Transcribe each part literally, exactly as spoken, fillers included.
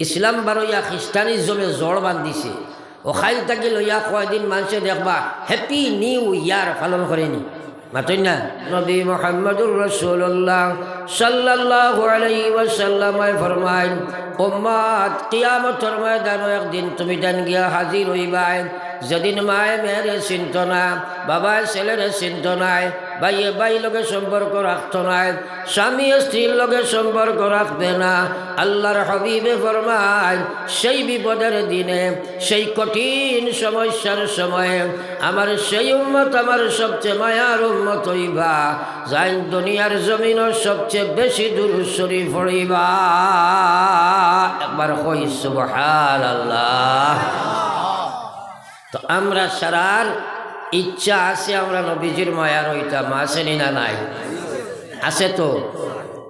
ইসলাম বারইয়া খ্রিস্টানিজমে জড় বান্ধিছে। অউ কাইল থাকি লইয়া কয়দিন মানষে দেখবা হ্যাপি নিউ ইয়ার পালন করেনি। মাতইন না? নবী মুহাম্মদুর রাসূলুল্লাহ সাল্লাল্লাহু আলাইহি ওয়াসাল্লামে ফরমাইন, "উম্মত, কিয়ামতর ময়দানো একদিন তুমিতাইন গিয়া হাজির অইবায়, যেদিন মায়ে মেয়েরে চিনতো না, বাবায় ছেলেরে চিনতো নায়, ভাইয়ে ভাইর লগে সম্পর্ক রাখতো নায়, স্বামীয়ে স্ত্রীর লগে সম্পর্ক রাখবে না।" আল্লাহর হাবিবে ফরমাইন, সেই বিপদের দিনে, সেই কঠিন সমস্যার সময়ে আমার সেই উম্মত আমার সবচেয়ে মায়ার উম্মত অইবা, যাইন দুনিয়ার জমিনো সবচেয়ে বেশি দুরূদ শরীফ পড়িবা। একবার কই সুবহানাল্লাহ। তো আমরা সারার ইচ্ছা আছে আমরা নবীজির মায়ার অইতাম, আছে নি না নাই? আছে তো।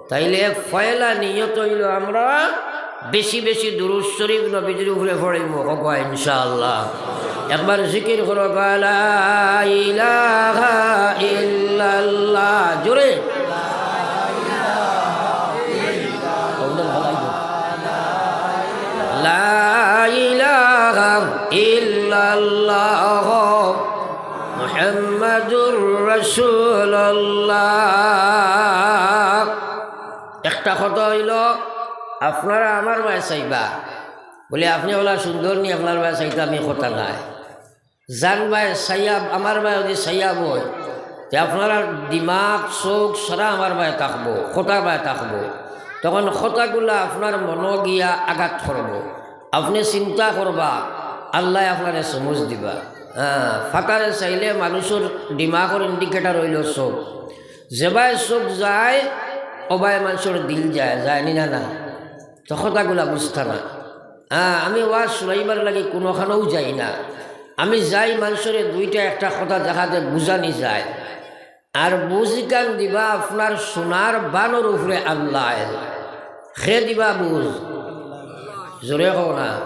তাইলে পয়লা নিয়ত অইলো আমরা বেশি বেশি দুরূদ শরীফ নবীজির উপরে পড়িমু, কউক্কা ইনশাআল্লাহ। একবার জিকির করো, লা ইলাহা ইল্লাল্লাহ, জোরে। লা ইলাহা ইল্লাল্লাহ মুহাম্মাদুর রাসূলুল্লাহ। একটা কথা অইলো, আপনারা আমার বায় চাইবা, বলে, "আপনে অলা সুন্দর নি, আপনার বায় চাইতাম ই কথা নায়।" যান বায় চাইয়া, আমার বায় যদি চাইয়া বয়, তে আপনারার দিমাগ, চউখ সারা আমার বায় থাকবো, কথার বায় থাকবো। তখন কথাগুলা আপনার মনো গিয়া আঘাত করবো। আপনে চিন্তা করবা, আল্লায় আপনারে সমুজ দিবা। হ্যাঁ, ফাতারে চাইলে মানুষর দিমাগর ইন্ডিকেটর অইলো চউখ। যেবায় চউখ যায়, অবায় মানষর দিল যায়, যায় নি না না? তো কথাগুলা বুঝতা না। হ্যাঁ, আমি ওয়াজ শুনাইবার লাগি কুনুখানোউ যাই না। আমি যাই মানষরে দুইটা একটা কথা যেখান বুঝানি যায়। আর বুঝ ইখান দিবা আপনার সোনার বানর উপরে আল্লায়। কে দিবা বুঝ? জোরে কও না।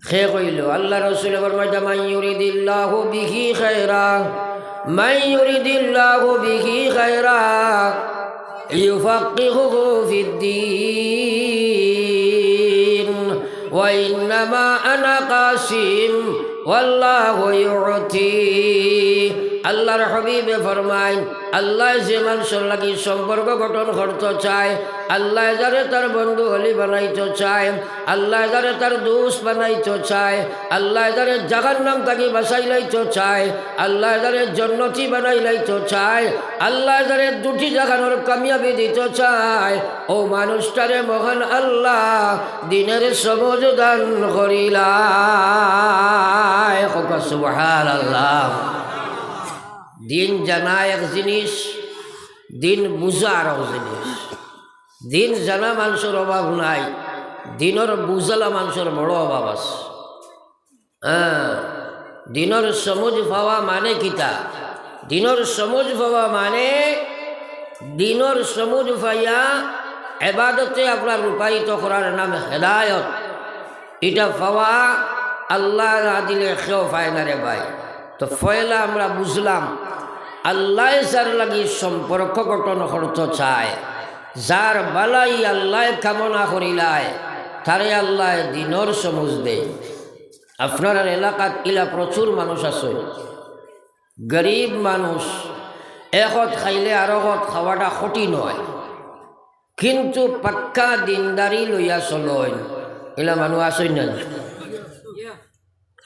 কে কইলো? আল্লার রসুলে ফরমাইতা, "মান ইউরিদিল্লাহু বিহি খায়রা, মান ইউরিদিল্লাহু বিহি খায়রা, ইউফাক্কিহুহু ফিদ্দীন, ওয়া ইন্নামা আনা কাসিম, ওয়াল্লাহু ইউতি।" আল্লার হাবিবে ফরমাইন, আল্লায় যে মানষর লাগি সম্পর্ক গঠন করতো চায়, আল্লায় যারে তার বন্ধু অলি বানাইতো চায়, আল্লায় যারে তার দোস্ত বানাইতো চায়, আল্লায় যারে জাহান্নাম থাকি বাঁচাইলাইতো চায়, আল্লায় যারে জন্নতি বানাইলাইতো চায়, আল্লায় যারে দুটি জাহানর কামিয়াবি দিতো চায়, অউ মানুষটারে মহান আল্লায় দিনর সমুজ দান করিলায়। কউক্কা সুবহানাল্লাহ। দিন জানা এক জিনিস, দিন বুঝা আরক জিনিস। দিন জানা মানষর অভাব নাই, দিনর বুঝালা মানষর বড় অভাব আছে। হ্যাঁ, দিনর সমুজ পাওয়া মানে কিতা? দিনর সমুজ পাওয়া মানে দিনর সমুজ পাইয়া এবাদতে আপনার রূপায়িত করার নাম হেদায়ত। ইটা পাওয়া আল্লায় না দিলে কেউ পায় না রে ভাই। তো পয়লা আমরা বুঝলাম, আল্লায় যার লাগি সম্পর্ক গঠন করতো চায়, যার বালাই আল্লায় কামনা করিলায়, তারে আল্লায় দিনর সমুজ দেয়। আপনারার এলাকাত ইলা প্রচুর মানুষ আছে, গরিব মানুষ, একত খাইলে আরকত খাওয়াটা কঠিন অয়, কিন্তু পাক্কা দিনদারি লইয়া চলইন, ইলা মানুষ আছইন না?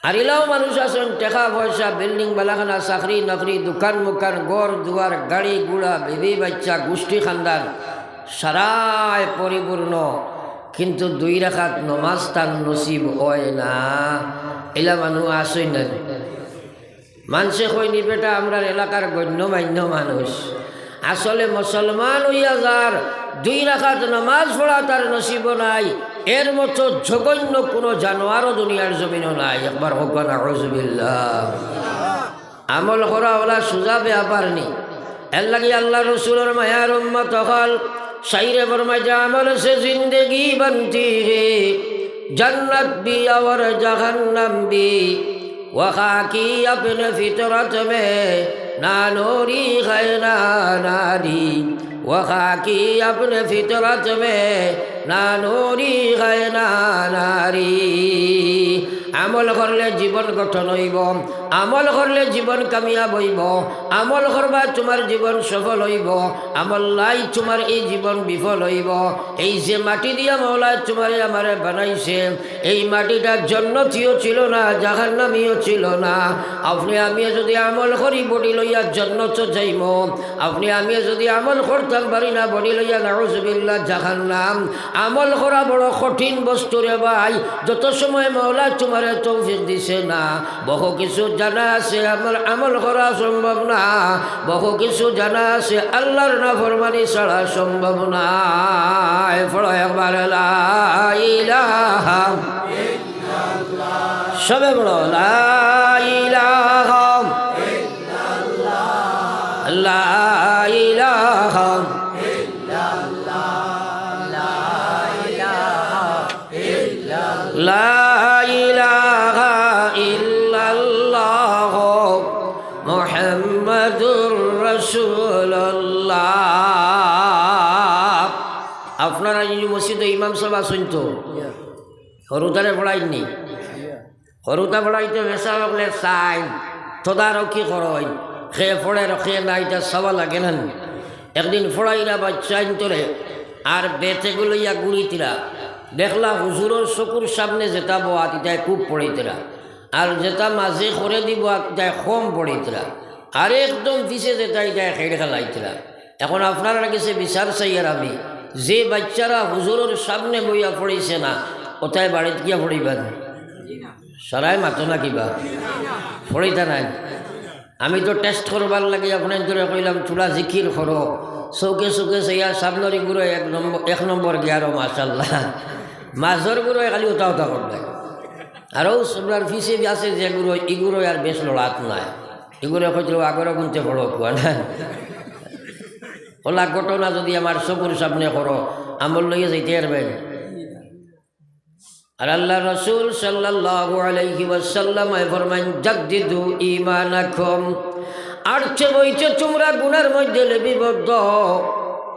আর ইলাও মানুষ আছইন, টেকা পয়সা, বিল্ডিং বালাখানা, চাকরি নকরি, দোকান মুকান, ঘর দুয়ার, গাড়ি ঘোড়া, বিবি বাইচ্চা, গুষ্টি খান্দান, সারায় পরিপূর্ণ, কিন্তু দুই রাকাত নমাজ তান নসিব অয় না। ইলা মানুষ আছইন না? মানষে কইন নি বেটা আমরার এলাকার গণ্যমান্য মানুষ। আসলে মুসলমান অইয়া যার দুই রাকাত নমাজ পড়া তার নসিব নাই, এর মতো জঘন্য কুনু জানোয়ারও দুনিয়ার জমিনো নাই। একবার কউক্কা নাউজুবিল্লাহ। আমল করা অলা সুজা ব্যাপার নি। এরলাগি আল্লার রসুলর মায়ার উম্মত অকল, শাইরে ফরমাইতা, "আমল সে জিন্দেগি বনতি হে, জন্নত ভি অর জাহান্নাম ভি, ওয়া খাকি আপনে ফিতরত মে, না নুরি হ্যায় না নারি, ওয়া খাকি আপনে ফিতরত মে, না নুরি খায় না নারী। আমল করলে জীবন গঠন অইবো, আমল করলে জীবন কামিয়াব অইবো। আমল করবায় তুমার জীবন সফল অইবো, আমল নাই তুমার ই জীবন বিফল অইবো। এই যে মাটি দিয়া মাওলায় তুমারে আমারে বানাইছে, এই মাটিটা জন্নতিও ছিল না, জাহান্নামিও ছিল না। আপনে আমিয়ে যুদি আমল করি, বডি লইয়া জন্নতো যাইমু। আপনে আমিয়ে যুদি আমল করতাম পারি না, বডি লইয়া নাউজুবিল্লাহ জাহান্নাম। আমল করা বড় কঠিন বস্তু রে ভাই। যত সময় মাওলায় তুমারে তৌফিক দিছে না, বহু কিছু জানা আছে, আমল, আমল করা সম্ভব না। বহু কিছু জানা আছে, আল্লার নাফরমানি ছাড়া সম্ভব নায়। পড়ো একবার লা ইলাহা। সবে পড়ো লা ইলাহা। লা ইলাহা। লা ইলাহা ইল্লাল্লাহ মুহাম্মাদুর রাসূলুল্লাহ। আপনারা এই মসজিদো ইমাম সাব আছইন তো? হুরুতারে পড়াইন নি? হুরুতা পড়াইতে মেসাব অকলে চাইন, তদারকি করইন, কে পড়ের কে না, ইটা চাওয়া লাগে না নি? একদিন পড়াইরা বাচ্চাইন্তরে, আর বেতেগু লইয়া ঘুরিতরা। দেখলা হুজুরর চকুর সামনে যেটা বওয়াত, ইটায় খুব পড়িতরা, আর যেটা মাঝে করে দিবো, ইটায় কম পড়িতরা, আর একদম পিছে যেটা, ইটায় খেড় খেলাইতরা। এখন আপনারার গেছে বিচার চাইয়ার আমি, যে বাচ্চারা হুজুরর সামনে বইয়া পড়িছে না, অতায় বাড়িত গিয়া পড়িবা নি? সারায় মাতো না কিবা? পড়িতা নায়। আমি তো টেস্ট করবার লাগি আপনাইন্তরে কইলাম, থুড়া জিকির করো, চউখে চউখে চাইয়া সামনর ইগুরে এক নম্বর, এক নম্বর গিয়ারো মাশাআল্লাহ। মাঝর গুরে খালি উতা উতা করবায়। আর অউ সামনর পিছে আছে যেগুরে, ইগুরে আর বেশ লড়াত নায়। ইগুরে কইতরা আগর গুনতে পড়ো কুয়া না। অলা ঘটনা যুদি আমার চকুর সামনে করো, আমল লইয়া যাইতে পারবায় নি? আর আল্লার রাসূল সাল্লাল্লাহু আলাইহি ওয়াসাল্লামে ফরমাইন, "জাদ্দিদু ঈমানাকুম।" আরছে বইছে তুমরা গুনার মধ্যে লিপিবদ্ধ,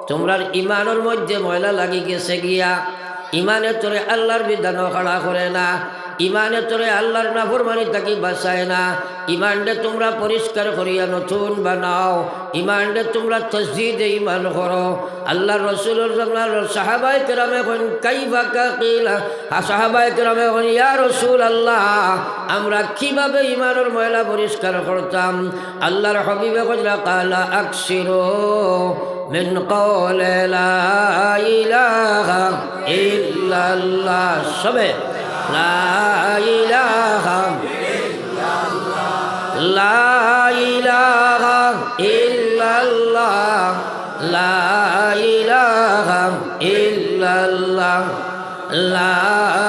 তুমরার ইমানর মধ্যে ময়লা লাগি গেছে গিয়া। ইমানে তোরে আল্লার বিধানো খাড়া করে না, ইমানে তোরে আল্লার নাফরমানি থাকি বাঁচায় না। ইমানরে তুমরা পরিষ্কার করিয়া নতুন বানাও, ইমানরে তুমরা তজদিদে ইমান করো। আল্লার রাসূলর জমানার সাহাবায়ে কেরামে কইন, "কাইফা কাকিলা?" আর সাহাবায়ে কেরামে কইন, "ইয়া রাসূলুল্লাহ, আমরা কিভাবে ইমানর ময়লা পরিষ্কার করতাম?" আল্লার হাবিবে কইলা, "কালা আকসিরু মিন কওলি লা ইলাহা ইল্লাল্লাহ।" সবে লা ইলাহা لا إله إلا الله، لا إله إلا الله، لا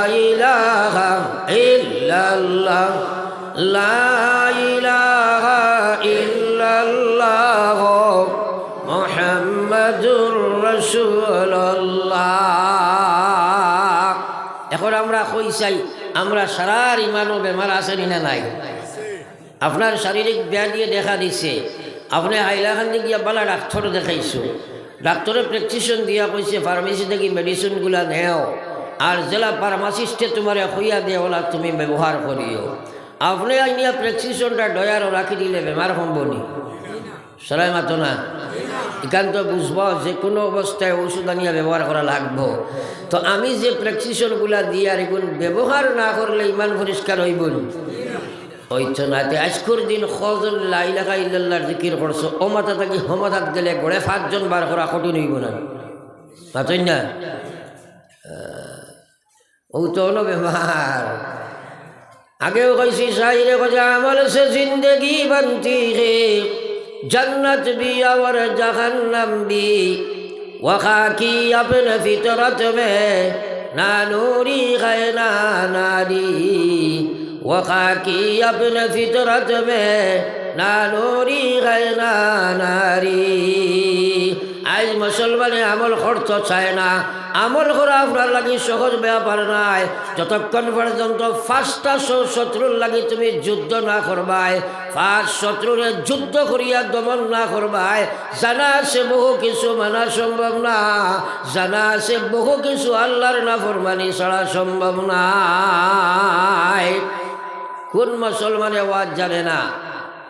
إله إلا الله، لا إله إلا الله، محمد رسول الله। এখন আমরা কই চাই, আমরা সারার ইমানো বেমার আছে নি না নাই? আপনার শারীরিক ব্যাধিয়ে দেখা দিছে, আপনে হাইলাকান্দি গিয়া বালা ডাক্তর দেখাইছো, ডাক্তরে প্রেসক্রিপশন দিয়া কইছে ফার্মেসি থাকি মেডিসিনগুলা নেও, আর যেলা ফার্মাসিস্টে তুমারে কইয়া দেয় অলা তুমি ব্যবহার করিও। আপনে আইনিয়া প্রেসক্রিপশনটা ডয়ারো রাখি দিলে বেমার কমবো নি? সারায় মাতো না। ইখান তো বুঝবা, যে কোনো অবস্থায় ঔষধ আনিয়া ব্যবহার করা লাগবো। তো আমি যে প্রেসক্রিপশনগুলা দিয়ার, ইগুন ব্যবহার না করলে ইমান পরিষ্কার অইবো নি? অইতো না। তে আইজকুর দিন কয়জন লা ইলাহা ইল্লাল্লাহর জিকির করছো, অউ মাথা থাকি হউ মাথাত গেলে গড়ে পাঁচজন বার করা কঠিন অইবো না? মাতইন না? অউ তো অনো বেমার। আগেও কইছি, শায়রে কইছে, "عمل سے زندگی بنتی ہے، جنت بھی اور جہنم بھی، وہ خاکی اپنے فطرت میں، نہ نوری ہے نہ ناری، وہ خاکی اپنے فطرت میں، نہ نوری ہے نہ ناری۔" আইজ মুসলমানে আমল করতো চায় না। আমল করা আপনার লাগি সহজ ব্যাপার নায়। যতক্ষণ পর্যন্ত পাঁচটা শ-, শত্রুর লাগি তুমি যুদ্ধ না করবায়, পাঁচ শত্রুরে যুদ্ধ করিয়া দমন না করবায়, জানা আছে বহু কিছু মানা সম্ভব না, জানা আছে বহু কিছু আল্লাহর নাফরমানি ছাড়া সম্ভব নায়। কোন মুসলমানে ওয়াজ জানে না?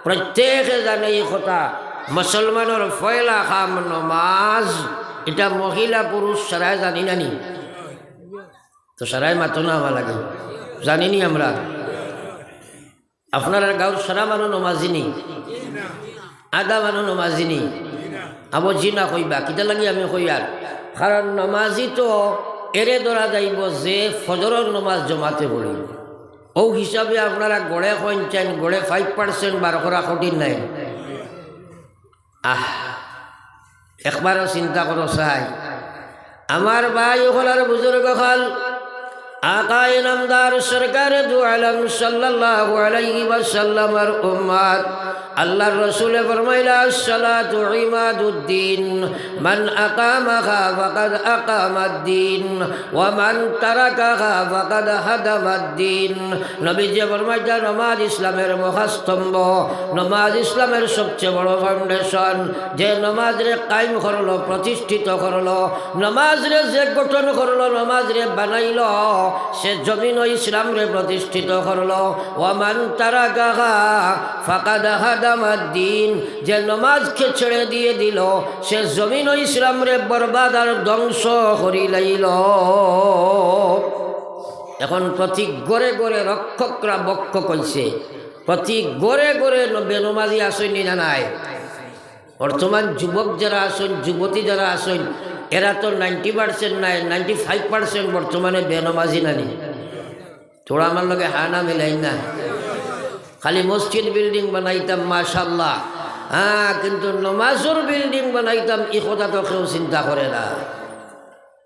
প্রত্যেকে জানে এই কথা। মুসলমানর পয়লা কাম নমাজ, ইটা মহিলা পুরুষ সারায় জানি না নি? তো সারায় মাতো না আমার লাগে, জানি নি আমরা? আপনারার গাঁওর সারা মানুষ নমাজি নি? আধা মানুষ নমাজি নি? আবো জি না কইবা, কিতা লাগি আমি কইয়ার? কারণ নমাজি তো এরে ধরা যাইবো যে ফজরর নমাজ জমাতে পড়িবো। অউ হিসাবে আপনারা গড়ে কইন চাইন, গড়ে five percent বার করা কঠিন নায়? আহ, একবারও চিন্তা করো চাই। আমার ভাই অকল আর বুজুর্গ অকল, আকায়ে নামদার সরকারে দু আলম সাল্লাল্লাহু আলাইহি ওয়াসাল্লামর উম্মত, আল্লাহর রসুলে ফরমাইলা, "আসসালাতু ইমাদুদ্দিন, মান আকামাহা ফাকাদ আকামাদ্দিন, ওয়া মান তারাকাহা ফাকাদ হাদামাদ্দিন।" নবীজি ফরমাইতা, নমাজ ইসলামের মহাস্তম্ভ, নমাজ ইসলামের সবচেয়ে বড় foundation। যে নমাজরে কায়েম করলো, প্রতিষ্ঠিত করলো, নমাজরে যে গঠন করলো, নমাজরে বানাইলো, সে জমিনো ইসলামরে প্রতিষ্ঠিত করলো। ওয়া মান তারাকাহা ফাকাদ হাদামাদ্দিন, যে নমাজকে ছেড়ে দিয়ে দিল, সে জমিনো ইসলামরে বরবাদ আর ধ্বংস করিলাইল। এখন প্রতি ঘরে ঘরে রক্ষকরা ভক্ষক অইছে, প্রতি ঘরে ঘরে ন-, বেনমাজি আছইন নি না নাই? বর্তমান যুবক যারা আছইন, যুবতী যারা আছইন, এরা তো ninety percent নায়, ninety five percent বর্তমানে বেনমাজি নানি। থুড়া আমার লগে হা না মিলাইন না। খালি মসজিদ building বানাইতাম, মাশাআল্লাহ, হ্যাঁ, কিন্তু নমাজর building বানাইতাম, ই কথা তো কেউ চিন্তা করে না।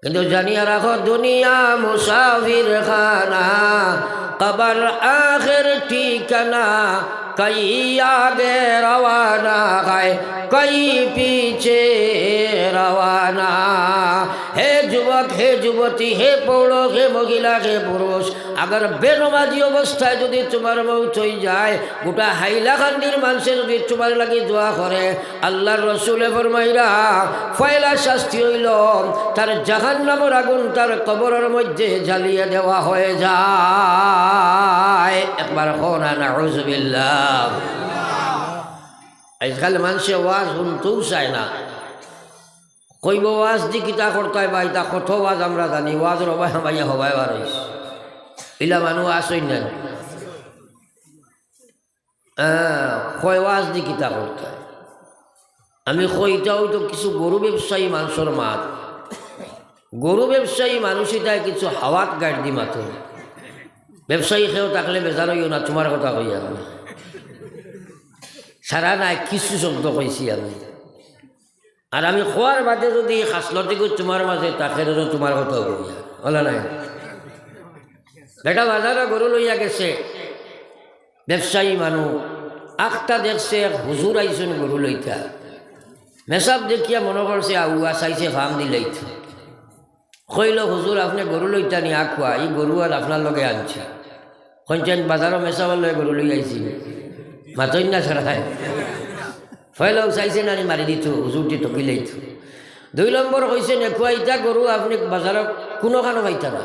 কিন্তু জানিয়া রাখো, দুনিয়া মুসাফির খানা, কবর আখের ঠিকানা, কই আগে রওয়ানা হয়, কই পিছে রওয়ানা। হে যুবক, হে যুবতী, হে প্রৌঢ়, হে মহিলা, হে পুরুষ, আগর বেনমাজি অবস্থায় যদি তুমার মউত অই যায়, গোটা হাইলাকান্দির মানষে যদি তুমার লাগি দোয়া করে, আল্লার রসুলে ফরমাইরা, পয়লা শাস্তি অইলো তার জাহান্নামর আগুন তার কবরর মধ্যে জ্বালিয়ে দেওয়া হয়ে যায়। একবার কও না, নাউজুবিল্লাহ। আইজকাল মানষে ওয়াজ হুনতেউ চায় না। কইবো, "ওয়াজ দি কিতা করতায় বা, ইতা কত ওয়াজ আমরা জানি, ওয়াজর হবায় হামাইয়া হবায় বার অইছে।" ইলা মানুষ আছইন না? আহ, কয়, "ওয়াজ দি কিতা করতায়?" আমি কই, "ইতা অইতো কিছু গরু ব্যবসায়ী মানষর মাত।" গরু ব্যবসায়ী মানুষ ইতায় কিছু হাওয়াত গাইড় দি মাতো। ব্যবসায়ী কেউ থাকলে বেজার অইও না, তুমার কথা কইয়ার না। সারা নায়, কিছু শব্দ কইছি আমি। আর আমি কওয়ার বাদে যদি খাসলতিগু তুমার মাঝে থাকে, তো তুমার কথা অইয়া, অলা নায়? বেটা বাজারো গরু লইয়া গেছে, ব্যবসায়ী মানুষ, আখটা দেখছে এক হুজুর আইছইন গরু লইতা। মেসাব দেখিয়া মনো করছে, আউয়া চাইছে ফাম দিলাইতো। কইলো, "হুজুর, আপনে গরু লইতা নি আখুয়া, ই গরু আর আপনার লগে আনছি।" কইনচাইন, "বাজারো মেসাবর লগে গরু লই আইছি।" মাতইন না সারায়। পয়লাউ চাইছে নানি মারি দিতো, হুজুরটি ঠকিলাইতো। দুই নম্বর কইছে, "নেখুয়া, ইতা গরু আপনে বাজারো কুনুখানো পাইতা না।"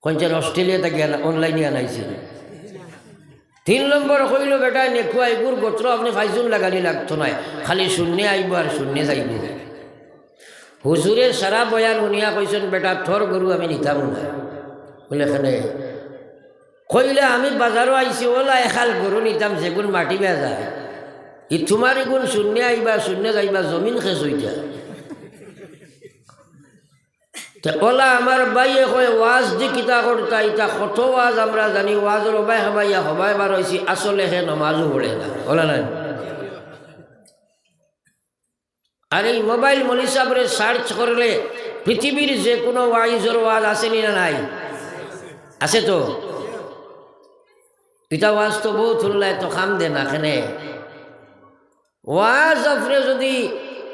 কইনচাইন অস্ট্রেলিয়া থাকি আনা, online-এ আনাইছে। তিন নম্বর কইলো, "বেটা নেখুয়া, ইগুর গোত্র আপনে পাইছইন লাগানি লাগতো নায়, খালি শূন্যে আইবো আর শূন্যে যাইবো।" হুজুরে সারা বয়ান হুনিয়া কইছইন, "বেটা, তোর গরু আমি নিতাম না।" বুলে, "কেনে?" কইলে, "আমি বাজারো আইছি, অলা এখাল গরু নিতাম, যেগুন মাটি বেয়া যায়। ই তুমার ইগুন শূন্যে আইবা, শূন্যে যাইবা, জমিন খেছ অইতা।" তে অলা আমার ভাইয়ে কয়, "ওয়াজ দি কিতা করতায়, ইতা কত ওয়াজ আমরা জানি, ওয়াজর হবায় হামাইয়া হবায় বার অইছি, আসলে হে নমাজও পড়ে না।" অলা নায়? আর এই মোবাইল মৌলভী সাবরে search করলে পৃথিবীর যে কোনো ওয়াইজর ওয়াজ আছে নি না নাই? আছে তো। ইতা ওয়াজ তো বউত হুনলায়, তো কাম দেয় না কেনে। ওয়াজ আপনে যুদি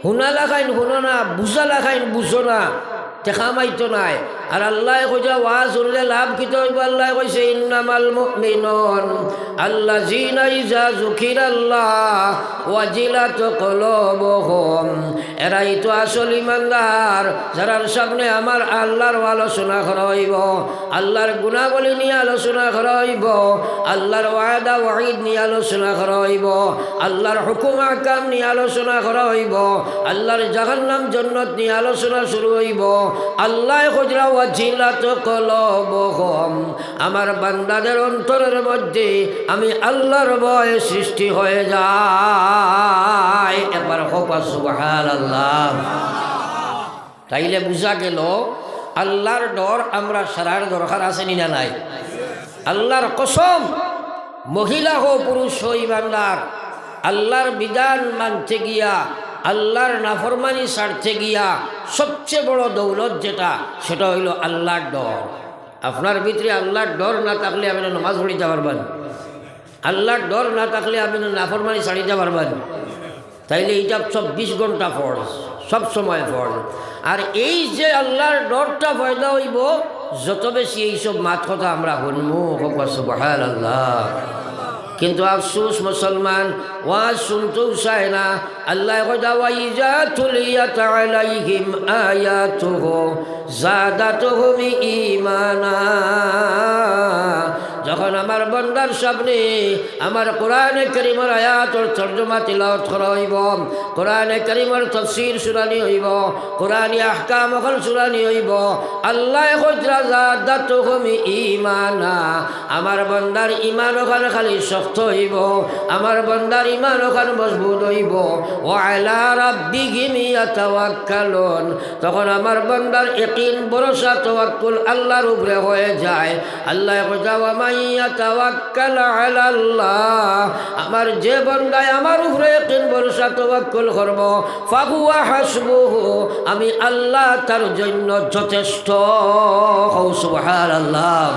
হুনা লাখাইন হুনো না, বুঝা লাখাইন বুঝো না, তে কাম আইতো নায়। আর আল্লায় কইরা ওয়াজ হুনলে লাভ কিতা অইবো? আল্লায় কইছে, "ইন্নামাল মুমিনুন আল্লাযীনা ইযা যুকিরাল্লাহ ওয়াজিলাত কুলুবুহুম।" এরাই তো আসল ইমানদার, যারার সামনে আমার আল্লার আলোচনা করা অইবো, আল্লার গুণাবলী নিয়া আলোচনা করা অইবো, আল্লার ওয়াদা ওয়াইদ নিয়া আলোচনা করা অইবো, আল্লার হুকুম আহকাম নিয়া আলোচনা করা অইবো, আল্লার জাহান্নাম জন্নত নিয়া আলোচনা শুরু অইবো। আল্লায় কইরা, "ওয়াজিলাত কুলুবুহুম।" আমার বান্দাদের অন্তরের মধ্যে আমি আল্লার ভয় সৃষ্টি হয়ে যায়। একবার কউক্কা সুবহানাল্লাহ। তাইলে বুঝা গেল, আল্লার ডর আমরা সারার দরকার আছে নি না নাই? আল্লার কসম, মহিলা হো পুরুষ হো ইমানদার, আল্লার বিধান মানতে গিয়া, আল্লার নাফরমানি ছাড়তে গিয়া সবচেয়ে বড় দৌলত যেটা, সেটা অইলো আল্লার ডর। আপনার ভিতরে আল্লার ডর না থাকলে আপনে নমাজ পড়িতা পারবা নি? আল্লার ডর না থাকলে আপনে নাফরমানি ছাড়িতা পারবা নি? তাইলে ইটা চব্বিশ ঘন্টা ফরজ, সব সময় ফরজ। আর এই যে আল্লার ডরটা পয়দা অইবো, যত বেশি এইসব মাত কথা আমরা হুনমু, কউক্কা সুবহানাল্লাহ। কিন্তু আফসোস, মুসলমান ওয়াজ শুনতেও চায় না। আল্লায় কইরা, "ওয়া ইযা তুলিয়াত আলাইহিম আয়াতুহু জাদাতুহুম ঈমানা।" যখন আমার বান্দার সামনে আমার কোরআনে করিমর আয়াতর তর্জমা তিলাওয়াত করা অইবো, কোরআনে করিমর তফসির শুনানি অইবো, কোরআনি আহকাম অকল শুনানি অইবো, আল্লায় কইরা, "জাদাতুহুম ঈমানা।" আমার বান্দার ইমান অখান খালি শক্ত অইবো, আমার বান্দার ইমান অখান মজবুত অইবো। "ওয়া আলা রাব্বিহিম ইয়াতাওয়াক্কালুন।" তখন আমার বান্দার ইয়াকিন, ভরসা, তাওয়াক্কুল আল্লার উপরে হয়ে যায়। আল্লায় কইরা, "ওয়া মান ইয়াতাওয়াক্কাল আলাল্লাহ।" আমার যে বান্দায় আমার উপরে ইয়াকিন, ভরসা, তাওয়াক্কুল করবো, "ফাহুয়া হাসবুহু", আমি আল্লাহ তার জন্য যথেষ্ট। কও সুবহানাল্লাহ।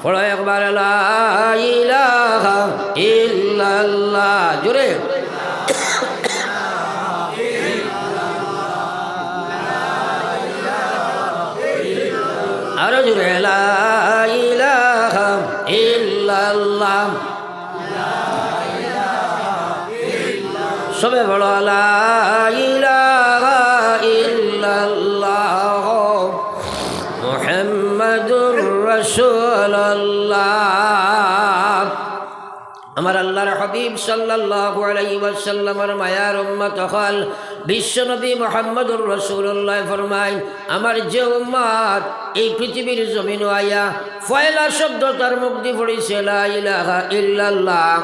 পড়ো একবার, "লা ইলাহা ইল্লাল্লাহ", জোরে। আরো জোরে, "লা ইলাহা ইল্লাল্লাহ।" সবে বলো, "লা ইলাহা ইল্লাল্লাহ মুহাম্মাদুর রাসূলুল্লাহ।" আমার আল্লার হাবিব সাল্লাল্লাহু আলাইহি ওয়াসাল্লামর মায়ার উম্মত অকল, বিশ্বনবী মুহাম্মদুর রাসূলুল্লাহ ফরমাইন, আমার যে উম্মত এই পৃথিবীর জমিনো আইয়া পয়লা শব্দ তার মুখদি পড়িছে লা ইলাহা ইল্লাল্লাহ,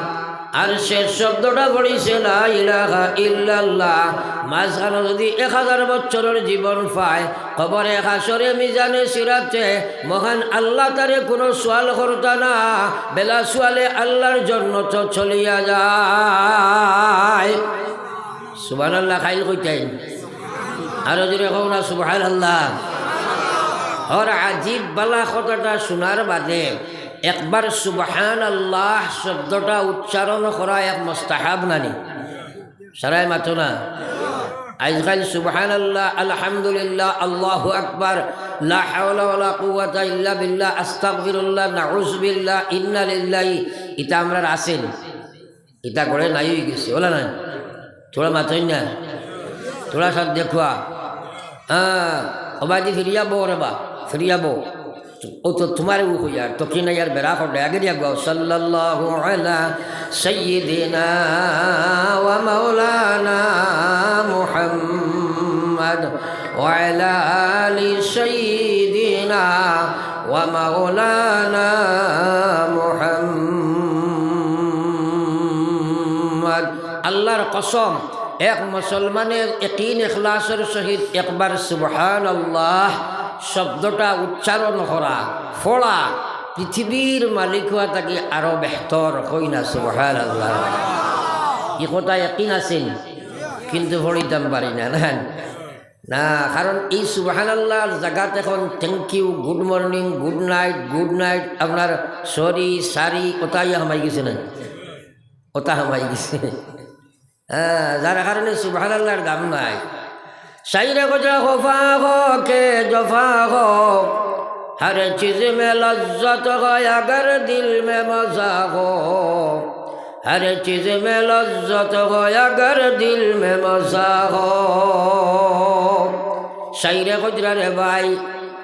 আর শেষ শব্দটা পড়িছে লা ইলাহা ইল্লাল্লাহ, মাঝখানো যুদি এক হাজার বছরর জীবন পায়, কবরে, হাশরে, মিজানে সিরাতে মহান আল্লাহ তারে কুনু সওয়াল করতা না, বেলা সওয়ালে আল্লার জন্নতো চলিয়া যায়। সুবহানাল্লাহ, কাইল কইতাইন। আরো জোরে কও না, সুবহানাল্লাহ। অর আজিব বালা কথাটা শুনার বাদে একবার সুবহানাল্লাহ শব্দটা উচ্চারণ করা এক মুস্তাহাব নানি? সারায় মাতো না। আইজকাইল সুবহানাল্লাহ, আলহামদুলিল্লাহ, আল্লাহু আকবার, লা হাওলা ওয়ালা কুওয়াতা ইল্লা বিল্লাহ, আস্তাগফিরুল্লাহ, নাউজুবিল্লাহ, ইন্না লিল্লাহি, ইতা আমরার আছে নি? ইতা ঘরে নাই অইগেছে, অলা নাই? থুড়া মাতইন না, থুড়া সাথ দেখুয়া। হ্যাঁ, ওবায়দি ফিরিয়া বও রে বা, ফিরিয়া বও। ও তো তুমারে ও কইয়ার, তো কি না ইয়ার বেড়া করে আগে দিয়া গাও, সাল্লাল্লাহু আলা সাইয়্যিদিনা ওয়া মাওলানা মুহাম্মদ ওয়া আলা আলি সাইয়্যিদিনা ওয়া মাওলানা মুহাম্মদ। আল্লার কসম, এক মুসলমানের ইয়াকিন ইখলাসর সহিত একবার সুবহানাল্লাহ শব্দটা উচ্চারণ করা, পড়া, পৃথিবীর মালিক অওয়া থাকি আরো বেহতর। কই না সুবহানাল্লাহ। ই কথা ইয়াকিন আছে নি? কিন্তু পড়িতাম পারি না, না? না, কারণ এই সুবহানাল্লাহর জাগাত এখন thank you, good morning, good night, good night, আপনার sorry, sorry, ওটাই হামাই গেছে না? ওটা হামাই গেছে। হ্যাঁ, যার কারণে সুবহানাল্লাহর দাম নাই। শাইরে খুজরা খফা হো কে জফা হো, হর চিজ মে লজ্জত হো অগর দিল মে মজা হো, হর চিজ মে লজ্জত হো অগর দিল মে মজা হো। শাইরে খুজরা রে ভাই,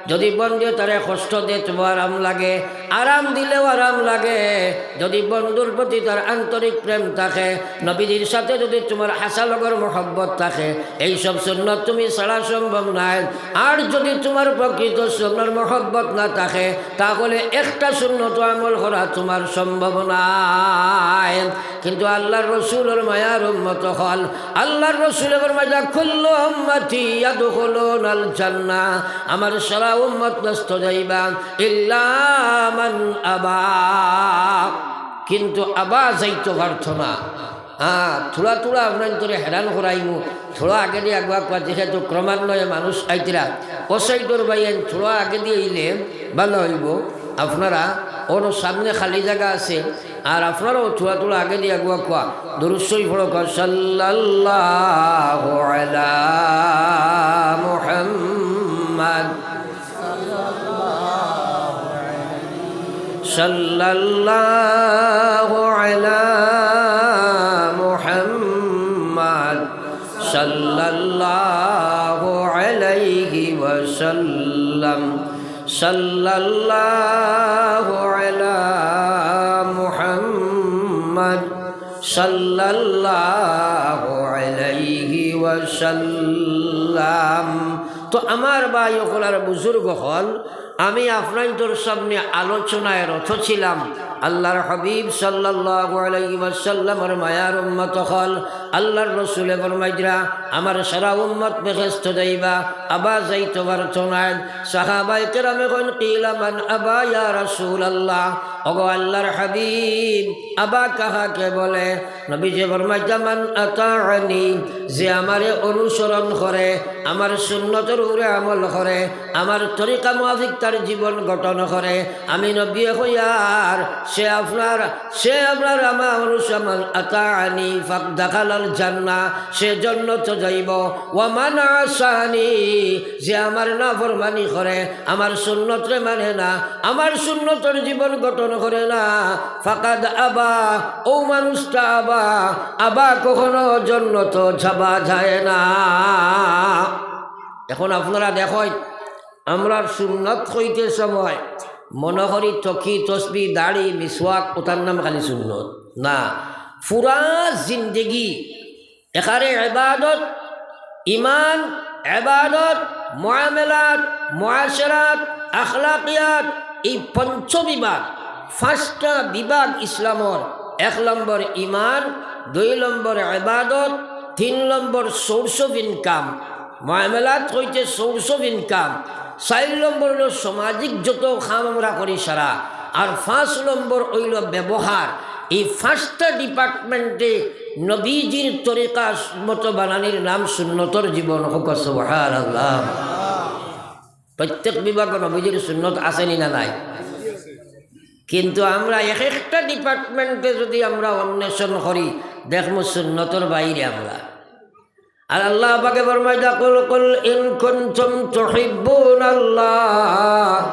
যদি বন্ধু তারে কষ্ট দে, তোমার আরাম লাগে, আরাম দিলেও আরাম লাগে। যদি বন্ধুর প্রতি তার আন্তরিক প্রেম থাকে, নবীজির সাথে যদি তোমার হাসা লগর মহব্বত থাকে, এই সব সুন্নত তুমি ছাড়া সম্ভব নয়। আর যদি তোমার প্রকৃত সুন্নতর মহব্বত না থাকে, তাহলে একটা সুন্নত আমল করা তোমার সম্ভব নয়। কিন্তু আল্লাহর রসুলর মায়ার উম্মত অকল, আল্লাহর রসুলে ফরমাইতা, "কুল্লু উম্মতি ইয়াদখুলুনাল জান্নাহ", আমার সারা উম্মত বেহেস্তো যাইবা, "ইল্লা মান আবা", কিন্তু আবা যাইতো পারতো না। হ্যাঁ, থুড়া থুড়া আপনাইন্তরে হেরান করাইমু, থুড়া আগেদি আগুয়া কওয়া, যেহেতু ক্রমান্বয়ে মানুষ আইতরা, অসাইডর বাইয়াইন থুড়া আগেদি আইলে ভালা অইবো। আপনারা অনো সামনে খালি জাগা আছে, আর আপনারাও থুড়া থুড়া আগেদি আগুয়া কওয়া, দুরূদ শরীফ পড়ো, কওয়া, সাল্লাল্লাহু আলা মুহাম্মাদ, সাল্লাল্লাহু আলা মুহাম্মাদ, সাল্লাল্লাহু আলাইহি ওয়াসাল্লাম। সাল্লাল্লাহু আলা মুহাম্মাদ, সাল্লাল্লাহু আলাইহি ওয়াসাল্লাম। তো আমার ভাই অকল আর বুজুর্গ অকল, আমি আপনাইন্তর সামনে আলোচনায় রত ছিলাম। আল্লাহর হাবিব সাল্লাল্লাহু আলাইহি ওয়াসাল্লামর মায়ার উম্মত অকল, আল্লাহর রসুলে ফরমাইতরা, আমার সারা উম্মত বেহেস্তো যাইবা, আবা যাইতো পারতো নায়। সাহাবায়ে কেরামে কইন, "কিলা মান আবা ইয়া রাসূলুল্লাহ?" ওগো আল্লাহর হাবিব, আবা কাহাকে বলে? নবীজি ফরমাইতা, "মান আতাআনি", যে আমারে অনুসরণ করে, আমার সুন্নতর উপরে আমল করে, আমার তরিকা মুআফিক তার জীবন গঠন করে, আমি নবী কইয়ার, সে আপনার, সে আপনার আমার অনুসরণ, "মান আতাআনি ফাকাদ দাখালাল জান্নাহ", সে জন্নত যাইবো। "ওয়া মান আসানি", যে আমার নাফরমানি করে, আমার সুন্নতরে মানে না, আমার সুন্নতর জীবন গঠন করে না, "ফাকাদ আবা", ও মানুষটা আবা, আবা কখনো জন্নত যাবা যায় না। এখন আপনারা দেখইন, আমরার সুন্নত কইতে সময় মনো করি টকি, তসবি, দাড়ি, মিসওয়াক, ওটার নাম খালি সুন্নত না। পুরা জিন্দেগি একারে ইবাদত, ইমান, ইবাদত, মুআমালাত, মুআশারাত, আখলাকিয়াত, এই পঞ্চ বিভাগ, পাঁচটা বিভাগ ইসলামর। এক নম্বর ইমান, দুই নম্বর ইবাদত, তিন নম্বর source of income, মুআমালাত হইতে source of income, চাইর নম্বর অইলো সামাজিক যত কাম আমরা করি সারা, আর পাঁচ নম্বর অইলো ব্যবহার। এই পাঁচটা ডিপার্টমেন্টে নবীজির তরিকা মতো বানানির নাম সুন্নতর জীবন। কউক্কা সুবহানাল্লাহ। প্রত্যেক বিভাগে নবীজির সুন্নত আছে নি না নাই? কিন্তু আমরা এক একটা ডিপার্টমেন্টে যদি আমরা অন্বেষণ করি, দেখমু সুন্নতর বাইরে আমরা। আর আল্লাহ পাকে ফরমাইতা, "কুল, কুল ইন কুনতুম তুহিব্বুনাল্লাহ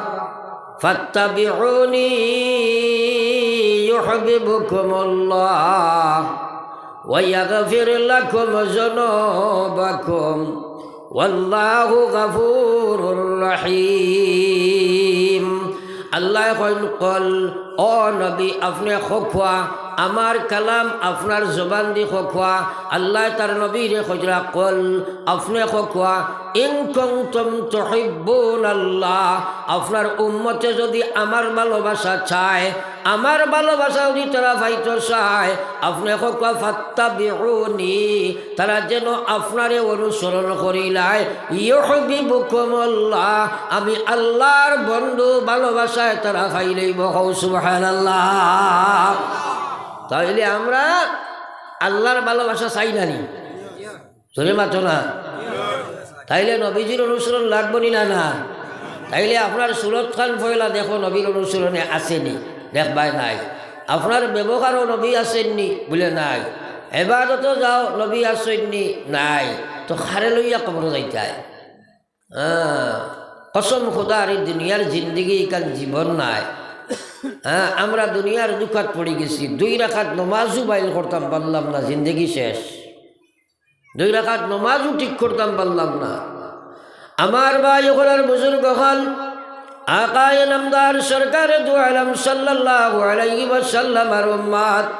ফাত্তাবিউনি ইউহবিবকুমুল্লাহ ওয়া ইয়াগফির লাকুম যুনুবাকুম ওয়াল্লাহু গাফুরুর রাহিম।" আল্লায় কইন, "কুল, ও নবী, আপনে কউক্কা, আমার কালাম আপনার জবান দি কউক্কা।" আল্লায় তার নবীরে কইরা, "কুল, আপনে কউক্কা, ইন কুনতুম তুহিব্বুনাল্লাহ, আপনার উম্মতে যদি আমার ভালোবাসা চায়, আমার ভালোবাসা যদি তারা পাইতো চায়, আপনে কউক্কা, ফাত্তাবিউনি, তারা যেন আপনারে অনুসরণ করিলায়, ইউহবিবকুমুল্লাহ, আমি আল্লাহর বন্ধু, ভালোবাসায় তারা পাইলাইবো।" কও সুবহানাল্লাহ। তাইলে আমরা আল্লাহর ভালোবাসা চাই না নি? জোরে মাতো না। তাইলে নবীজির অনুসরণ লাগবো নি না, না? তাইলে আপনার সুরত খান পয়লা দেখো নবীর অনুসরণে আছে নি? দেখবায় নাই। আপনার ব্যবহারও নবী আছেন নি? বুলে নাই। এবাদতো যাও, নবী আছইননি? নাই। তো কারে লইয়া কবরো যাইতায়? হ্যাঁ, কসম খোদার, এই দুনিয়ার জিন্দেগি ইখান জীবন নায়। হ্যাঁ, আমরা দুনিয়ার দুখাত পড়ি গেছি। দুই রাকাত নমাজও বাইল করতাম পারলাম না, জিন্দেগি শেষ। দুই রাকাত নমাজও ঠিক করতাম পারলাম না। আমার ভাই অকল আর বুজুর্গ অকল, আকায়ে নামদার সরকারে দু আলম সাল্লাল্লাহু আলাইহি ওয়াসাল্লামর উম্মত,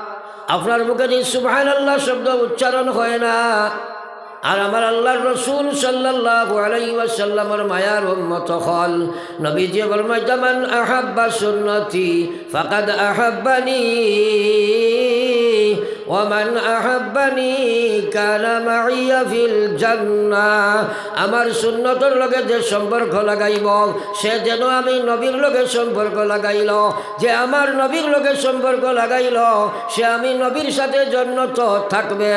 আপনার মুখে দি সুবহানাল্লাহ শব্দ উচ্চারণ হয় না। আর আমার আল্লাহর রসুল সাল্লাল্লাহু আলাইহি ওয়াসাল্লামর মায়ার উম্মত অকল, নবীজি ফরমাইতা, "মান আহাব্বা সুন্নতি ফাকাদ আহাব্বানি, ওয়া মান আহাব্বানি কানা মাইয়া ফিল জান্নাহ।" আমার সুন্নতর লগে যে সম্পর্ক লাগাইব, সে যেন আমি নবীর লগে সম্পর্ক লাগাইল। যে আমার নবীর লগে সম্পর্ক লাগাইল, সে আমি নবীর সাথে জন্নত থাকবে।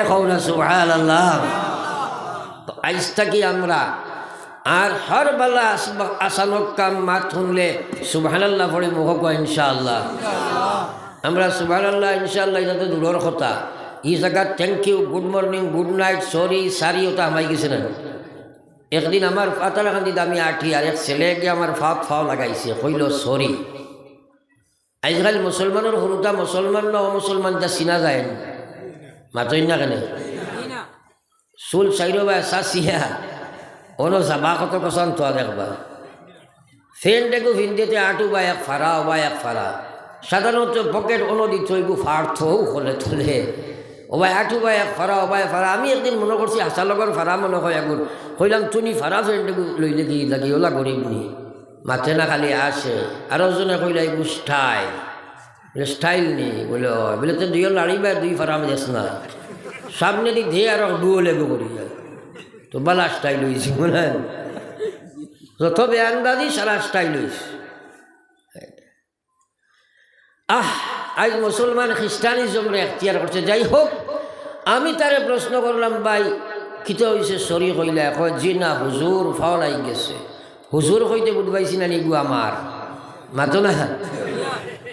কও না সুবহানাল্লাহ। তো আইজ থাকি আমরা আর হর বালা আস-, আচানক কাম মাত হুনলে সুবহানাল্লাহ পড়ি মুখো কয় ইনশাআল্লাহ। আমরা সুবহানাল্লাহ, ইনশাআল্লাহ, ইটা তো দূরর কথা। ই জাগাত thank you, good morning, good night, sorry, sorry, ওটা হামাই গেছে না। একদিন আমার পাতালাকান্দিত আমি আটি, আর এক ছেলে গিয়া আমার ফাত ফাও লাগাইছে, কইল, "Sorry।" আইজকাল মুসলমানর হুরুতা মুসলমান না অমুসলমান, ইটা চিনা যায় না। মাতইন না কেনে? চুল চাইরো বায় চাচিয়া, অনো যাবা কত কসান তোয়া দেখবা। ফেন্ট এগু ফিন্দেতে আটু বায় এক ফাড়া, ও বায় এক ফাড়া। সাধারণত পকেট অনো দিত, এগু ফাড় থৌ খলে তুলে। ও বায় আটু বায় এক ফাড়া, ও বায় ফাড়া। আমি একদিন মনো করছি হাছা লগর ফাড়া মনো কয় এগুর। কইলাম, "তুনি ফাড়া ফেন্ট এগু লইলে কি লাগি, ওলা গরিব নি?" মাতে না, খালি আসে। আর ওজনে কইলা, "এগু style।" বলে, "Style নি?" বলে, "অয়।" বলে, "তে দুইও লাড়ি বায় দুই ফাড়া আমি দেস না।" সামনে দি দে আর ডুয়ো লেগু করি যায়। তো বালা style অইছে, বুঝলেন? যত বেআন্দাজি সারা style অইছে। আহ, আইজ মুসলমান খ্রিস্টানিজমরে এখতিয়ার করছে। যাই হোক, আমি তারে প্রশ্ন করলাম, "ভাই, কিতা অইছে, sorry কইলা?" কয়, "জি না হুজুর, ফাও লাগি গেছে।" হুজুর কইতে বুঝ পাইছি না নি গু আমার? মাতো না।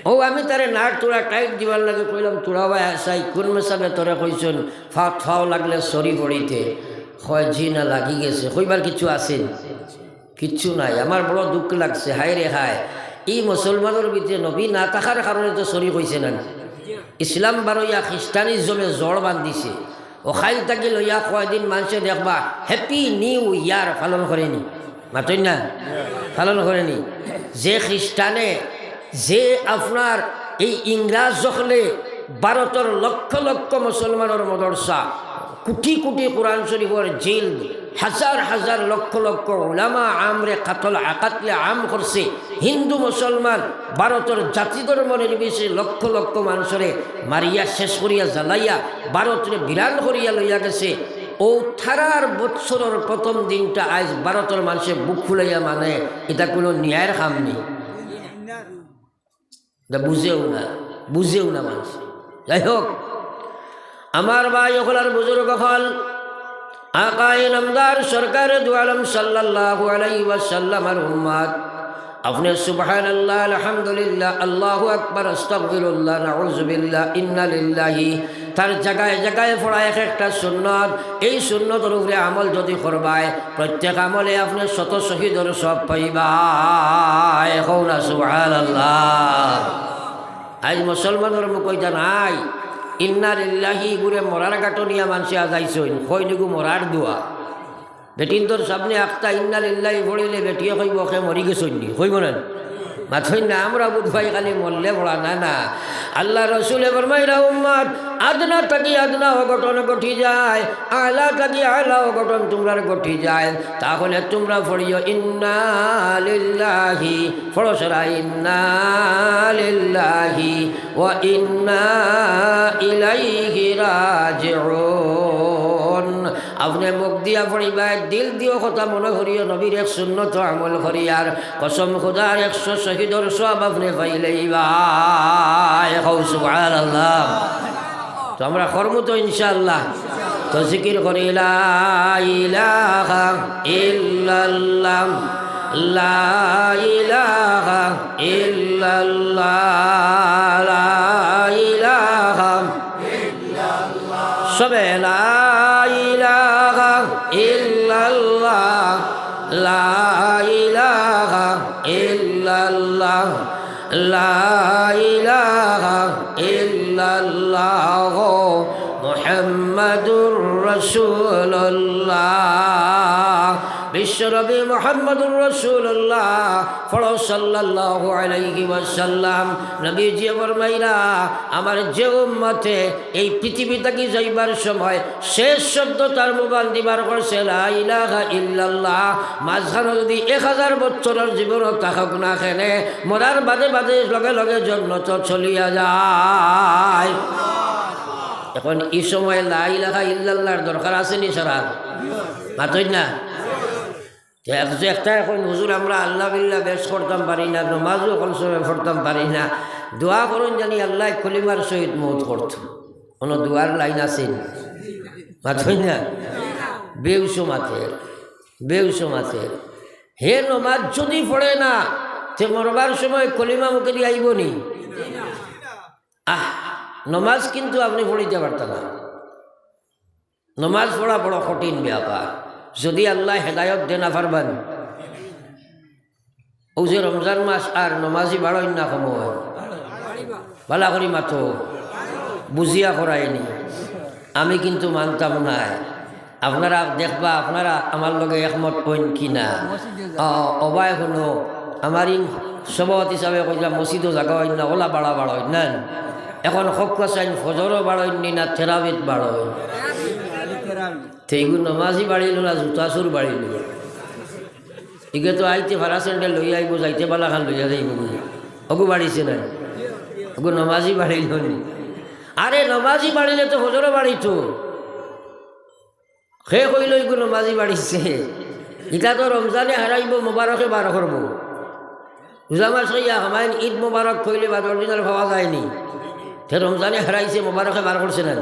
ও আমি তারে নাট থুড়া টাইট দিবার লাগি কইলাম, "থুড়া ভাই আছাই, কোন মেসাবে তোরে কইছইন ফাত ফাও লাগলে sorry পড়িতে?" কয়, "জি না, লাগি গেছে।" কইবার কিছু আছে নি? কিচ্ছু নাই। আমার বড় দুঃখ লাগছে, হায় রে হায়, ই মুসলমানর ভিতরে নবী না থাকার কারণে তো sorry কইছে না। ইসলাম বারইয়া খ্রিস্টানিজমে জড় বান্ধিছে। ও কাইল থাকি লইয়া কয়দিন মানষে দেখবা Happy New Year পালন করেনি, মাতইন না? পালন করেনি। যে খ্রিস্টানে, যে আপনার এই ইংরাজ অকলে ভারতর লক্ষ লক্ষ মুসলমানর মদরসা, কুটি কুটি কোরআন শরীফর জিলদ, হাজার হাজার লক্ষ লক্ষ উলামা আমরে কাতল আকাতলে আম করছে। হিন্দু মুসলমান ভারতর জাতি ধর্ম নির্বিশেষে লক্ষ লক্ষ মানষরে মারিয়া শেষ করিয়া জ্বালাইয়া ভারতরে বিরান করিয়া লইয়া গেছে। ও তারার বৎসরর প্রথম দিনটা আইজ ভারতর মানষে বুক ফুলাইয়া মানে, ইটা কুনু ন্যায়র কাম নি। ইটা বুঝেও না, বুঝেও না মানষে। যাই হোক, আমার ভাই অকল আর বুজুর্গ অকল, আকায়ে নামদার সরকারে দু আলম সাল্লাল্লাহু আলাইহি ওয়াসাল্লামর উম্মত, আপনে সুবহানাল্লাহ, আলহামদুলিল্লাহ, আল্লাহু আকবার, আস্তাগফিরুল্লাহ, নাউজুবিল্লাহ, ইন্না লিল্লাহি, তার জাগায় জাগায় পড়া এক একটা সুন্নত। এই সুন্নতর উপরে আমল যদি করবায়, প্রত্যেক আমলে আপনে শত শহীদর সওয়াব পাইবায়। কও না সুবহানাল্লাহ। আইজ মুসলমানর মুখো ইটা নাই। ইন্না লিল্লাহি গুরে মরার গাটো নিয়া মানষে আজাইছইন, কইন ইগু মরার দোয়া। বেটিন্তর সামনে আখতা ইন্না লিল্লাহি পড়িলে বেটিয়ে কইবো, "কে মরি গেছইন নি?" কইবো না? মাতইন না, আমরা বুঝ পাই খালি মরলে পড়া, না, না। আল্লার রসুলে ফরমাইরা, "উম্মত, আদনা থাকি আদনা অঘটন ঘটি যায়, আলা থাকি আলা অঘটন তুমরার ঘটি যায়, তাহলে তুমরা পড়িও ইন্না লিল্লাহি।" পড়ো সরা, "ইন্না লিল্লাহি ওয়া ইন্না ইলাইহি রাজিউন।" আপনে মুখ দিয়া পড়িবায়, দিল দিও কথা মনো করিও, নবীর এক সুন্নত আমল করিয়ার, কসম খুদার একশো শহীদর সওয়াব আপনে পাইলাইবায়। কও সুবহানাল্লাহ। তো আমরা করমু তো ইনশাআল্লাহ। তো জিকির করি, লা ইলাহা ইল্লাল্লাহ, লা ইলাহা ইল্লাল্লাহ, লা ইলাহা সবে লা ইলাহা ইল্লাল্লাহ, লা ইলাহা ইল্লাল্লাহ, লা ইলাহা ইল্লাল্লাহ, মুহাম্মাদুর রাসূলুল্লাহ। বিশ্বনবী মুহাম্মাদুর রাসূলুল্লাহ, পড়ো সাল্লাল্লাহু আলাইহি ওয়াসাল্লাম। নবীজি ফরমাইরা, আমার যে উম্মতে এই পৃথিবী থাকি যাইবার সময় শেষ শব্দ তার মুখদি বার করছে লা ইলাহা ইল্লাল্লাহ, মাঝখানো যদি এক হাজার বছরর জীবনও থাকুক না কেনে, মরার বাদে বাদে লগে লগে জন্নতো চলিয়া যায়। এখন ই সময় লা ইলাহা ইল্লাল্লাহর দরকার আছে নি সারার? মাতইন না। তে এক-, যে একটা এখন হুজুর আমরা আল্লাহ বিল্লাহ বেশ করতাম পারি না, নমাজও কোন সময় পড়তাম পারি না, দোয়া করইন জানি আল্লায় কলিমার সহিত মউত করতো। কোনো দোয়ার লাইন আছে নি? মাতইন না। বেউসো মাতের, বেউসো মাতের। হে নমাজ যদি পড়ে না, তে মরবার সময় কলিমা মুখদি আইবো নি? আহ, নমাজ কিন্তু আপনে পড়িতা পারতা না। নমাজ পড়া বড় কঠিন ব্যাপার। যদি আল্লায় হেদায়ত দেইন না পারবা নি। অউ যে রমজান মাস আর নমাজি বাড়ইন না কমইন? ভালা করি মাতো, বুঝিয়া করাইনি। আমি কিন্তু মানতাম নায়। আপনারা দেখবা, আপনারা আমার লগে একমত অইন কি না। অ, অবায় হুনো, আমার ই সভাপতি সাবে কইলা মসজিদো জাগা অইন না, অলা বাড়া বাড়ইন না। এখন কউক্কা চাইন ফজরও বাড়ইন নি না, তেরাবিত বাড়ইন। তে ইগু নমাজি বাড়িলো না জুতা চুর বাড়িলো? ইগে তো আইতে ফারা স্যান্ডেল লইয়া আইবো, যাইতে বালাখান লইয়া যাইবো বুলে। অগু বাড়িছে না? অগু নমাজি বাড়িলো নি? আরে নমাজি বাড়িলে তো ফজরও বাড়িতো। কে কইলো ইগু নমাজি বাড়িছে? ইটা তো রমজানে হারাইবো, মোবারকে বার করবো। রোজা মাস অইয়া হামাইন ঈদ মোবারক কইলে বাদর দিন আর পাওয়া যায়নি। তে রমজানে হারাইছে, মোবারকে বার করছে না?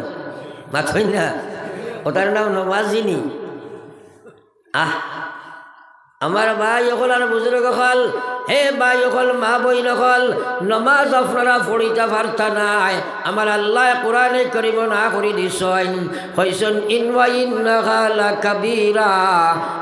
মাতইন না। অটার নাম নমাজি নি? আহ, আমার ভাই অকল আর বুজুর্গ অকল, হে ভাই অকল, মা বইন অকল, নমাজ আপনারা পড়িতা পারতা নায়। আমার আল্লায় কোরআনে করিমো না করি দিছইন, কইছইন, "ইন ওয়া ইন্নাহা লাকাবীরা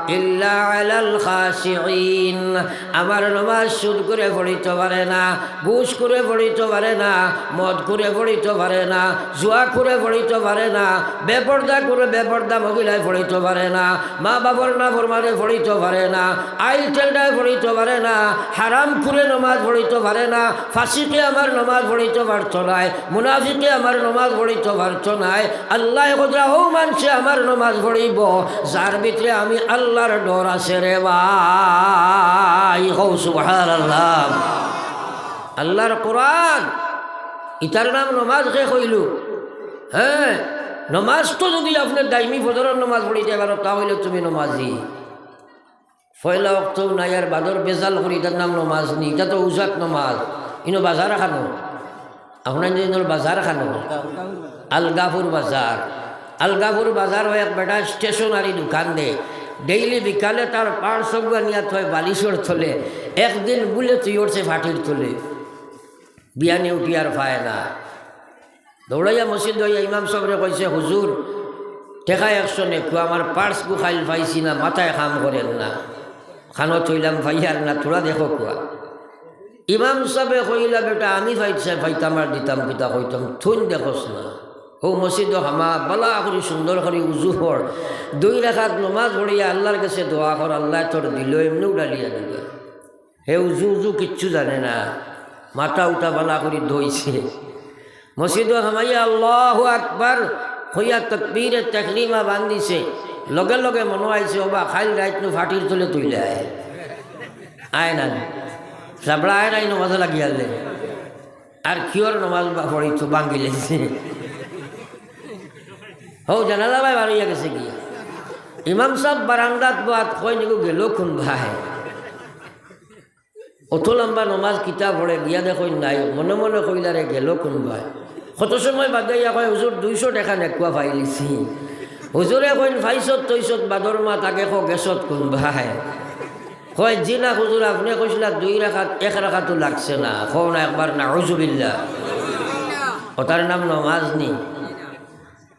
ইল্লা আলাল খাশিঈন।" আমার নমাজ সুদ করে পড়িতো পারে না, ঘুষ করে পড়িতো পারে না, মদ করে পড়িতো পারে না, জুয়া করে পড়িতো পারে না, বেপর্দা করে বেপর্দা মহিলায় পড়িতো পারে না, মা বাবার নাফরমানে পড়িতো পারে না, আইল টেলডায় পড়িতো পারে না, হারাম করে নমাজ পড়িতো পারে না, ফাসিকে আমার নমাজ পড়িতো পারতো নায়, মুনাফিকে আমার নমাজ পড়িতো পারতো নায়। আল্লায় কইরা, "হউ মানষে আমার নমাজ পড়িবো, যার ভিতরে আমি আল্লার ডর আছে রে ভাই।" কও সুবহানাল্লাহ। আল্লার কোরআন, ইটার নাম নমাজ কে কইলো? হে, নমাজ তো যদি আপনে দাইমি ফজরর নমাজ পড়িতা পারো, তা অইলে তুমি নমাজি। পয়লা অক্ত নাই আর বাদর বেজাল করি, ইটার নাম নমাজ নি, ইটা তো উজাত নমাজ। ইনো বাজার খানো, আপনার ইনো বাজার খানো, আলগাপুর বাজার। আলগাপুর বাজারো এক বেটা স্টেশনারি দোকান দে, ডেইলি বিকালে তার পার্স সবগু আনিয়া থয় বালিশর তলে। একদিন বুলে তুই উঠছে ফাটির তলে, বিয়ানে উঠি আর পায় না। দৌড়াইয়া মসজিদ অইয়া ইমাম সাবরে কইছে, "হুজুর, টেকা একশো নেকুয়া, আমার পার্স গু খাইল পাইছি না, মাথায় কাম করের না। খানো থইলাম, পাইয়ার না, থুড়া দেখো কুয়া।" ইমাম সাবে কইলা, "বেটা, আমি পাইছে, পাইতাম আর দিতাম, কিতা কইতাম, থুইন দেখোস না।" হউ মসজিদো হামা, বালা করি সুন্দর করি উজু কর, দুই রাকাত নমাজ পড়িয়া আল্লার গেছে দোয়া কর, আল্লায় তোর দিলো এমনে উড়ালিয়া দিবা। হে উজু উজু কিচ্ছু জানে না, মাথা উঠা বালা করি ধইছে। মসজিদো হামাইয়া আল্লাহু আকবার কইয়া তকবীরে তাহরিমা বান্ধিছে। লগে লগে মনো আইছে, "ওবা, খাইল রাইত নু ফাটির তলে তুইলে আয়। আয় না, সাবড়া আয় নাই নমাজে লাগিয়ালে। আর কিওর নমাজ বা পড়িতো ভাঙ্গিলেছে।" হউ জানালা বায় বারইয়া গেছে গিয়া। ইমাম সাব বারান্দাত বওয়াত, কইন, "ইগু গেলো কুনবায়?" অত লম্বা নমাজ কিতা পড়ে, গিয়া দেখইন নাই, মনে মনে কইলা, "রে, গেলো কুনবায়?" কত সময় বাদে আইয়া কয়, "হুজুর, দুইশো টেকা নেকুয়া পাইলিছি।" হুজুরে কইন, "পাইছত তইছত বাদর মাত, আগে কও গেছত কুনবায়?" কয়, "জি না হুজুর, আপনে কইছলা দুই রাকাত, এক রাকাতও লাগছে না।" কও না একবার নাউজুবিল্লাহ। অটার নাম নমাজ নি?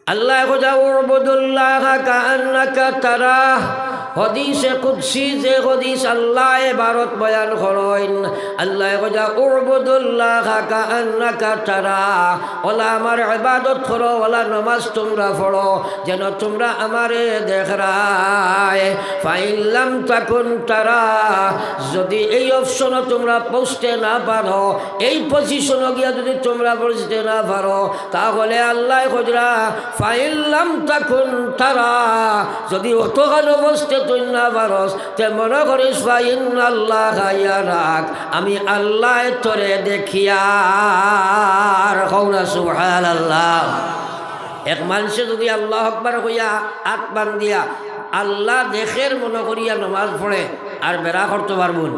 আল্লায় কইতা, "উবুদুল্লাহা কাআন্নাকা তারাহ।" হাদিসে কুদসি যে হাদিস আল্লায় বারত বয়ান করইন, আল্লায় কইতা, "উবুদুল্লাহা কাআন্নাকা তারাহ।" অলা আমার ইবাদত করো, অলা নমাজ তুমরা পড়ো, যেন তুমরা আমারে দেখরায়। ফাইন লাম তাকুন তারাহ, যদি এই অপশনো তুমরা পৌঁছতে না পারো, এই পজিশনো গিয়া যদি তুমরা পৌঁছতে না পারো, তাহলে আল্লায় কইরা, "ফাইন লাম তাকুন তারাহ", যদি অতখান অবস্থা তুই না পারস, তে মনে করিস, "ফাইন্নাল্লাহা ইয়ারাক", আমি আল্লায় তোরে দেখিয়ার। কও না সুবহানাল্লাহ। এক মানষে যদি আল্লাহু আকবার কইয়া আত বান্ধিয়া আল্লাহ দেখের মনে করিয়া নমাজ পড়ে, আর বেড়া করতো পারবো নি?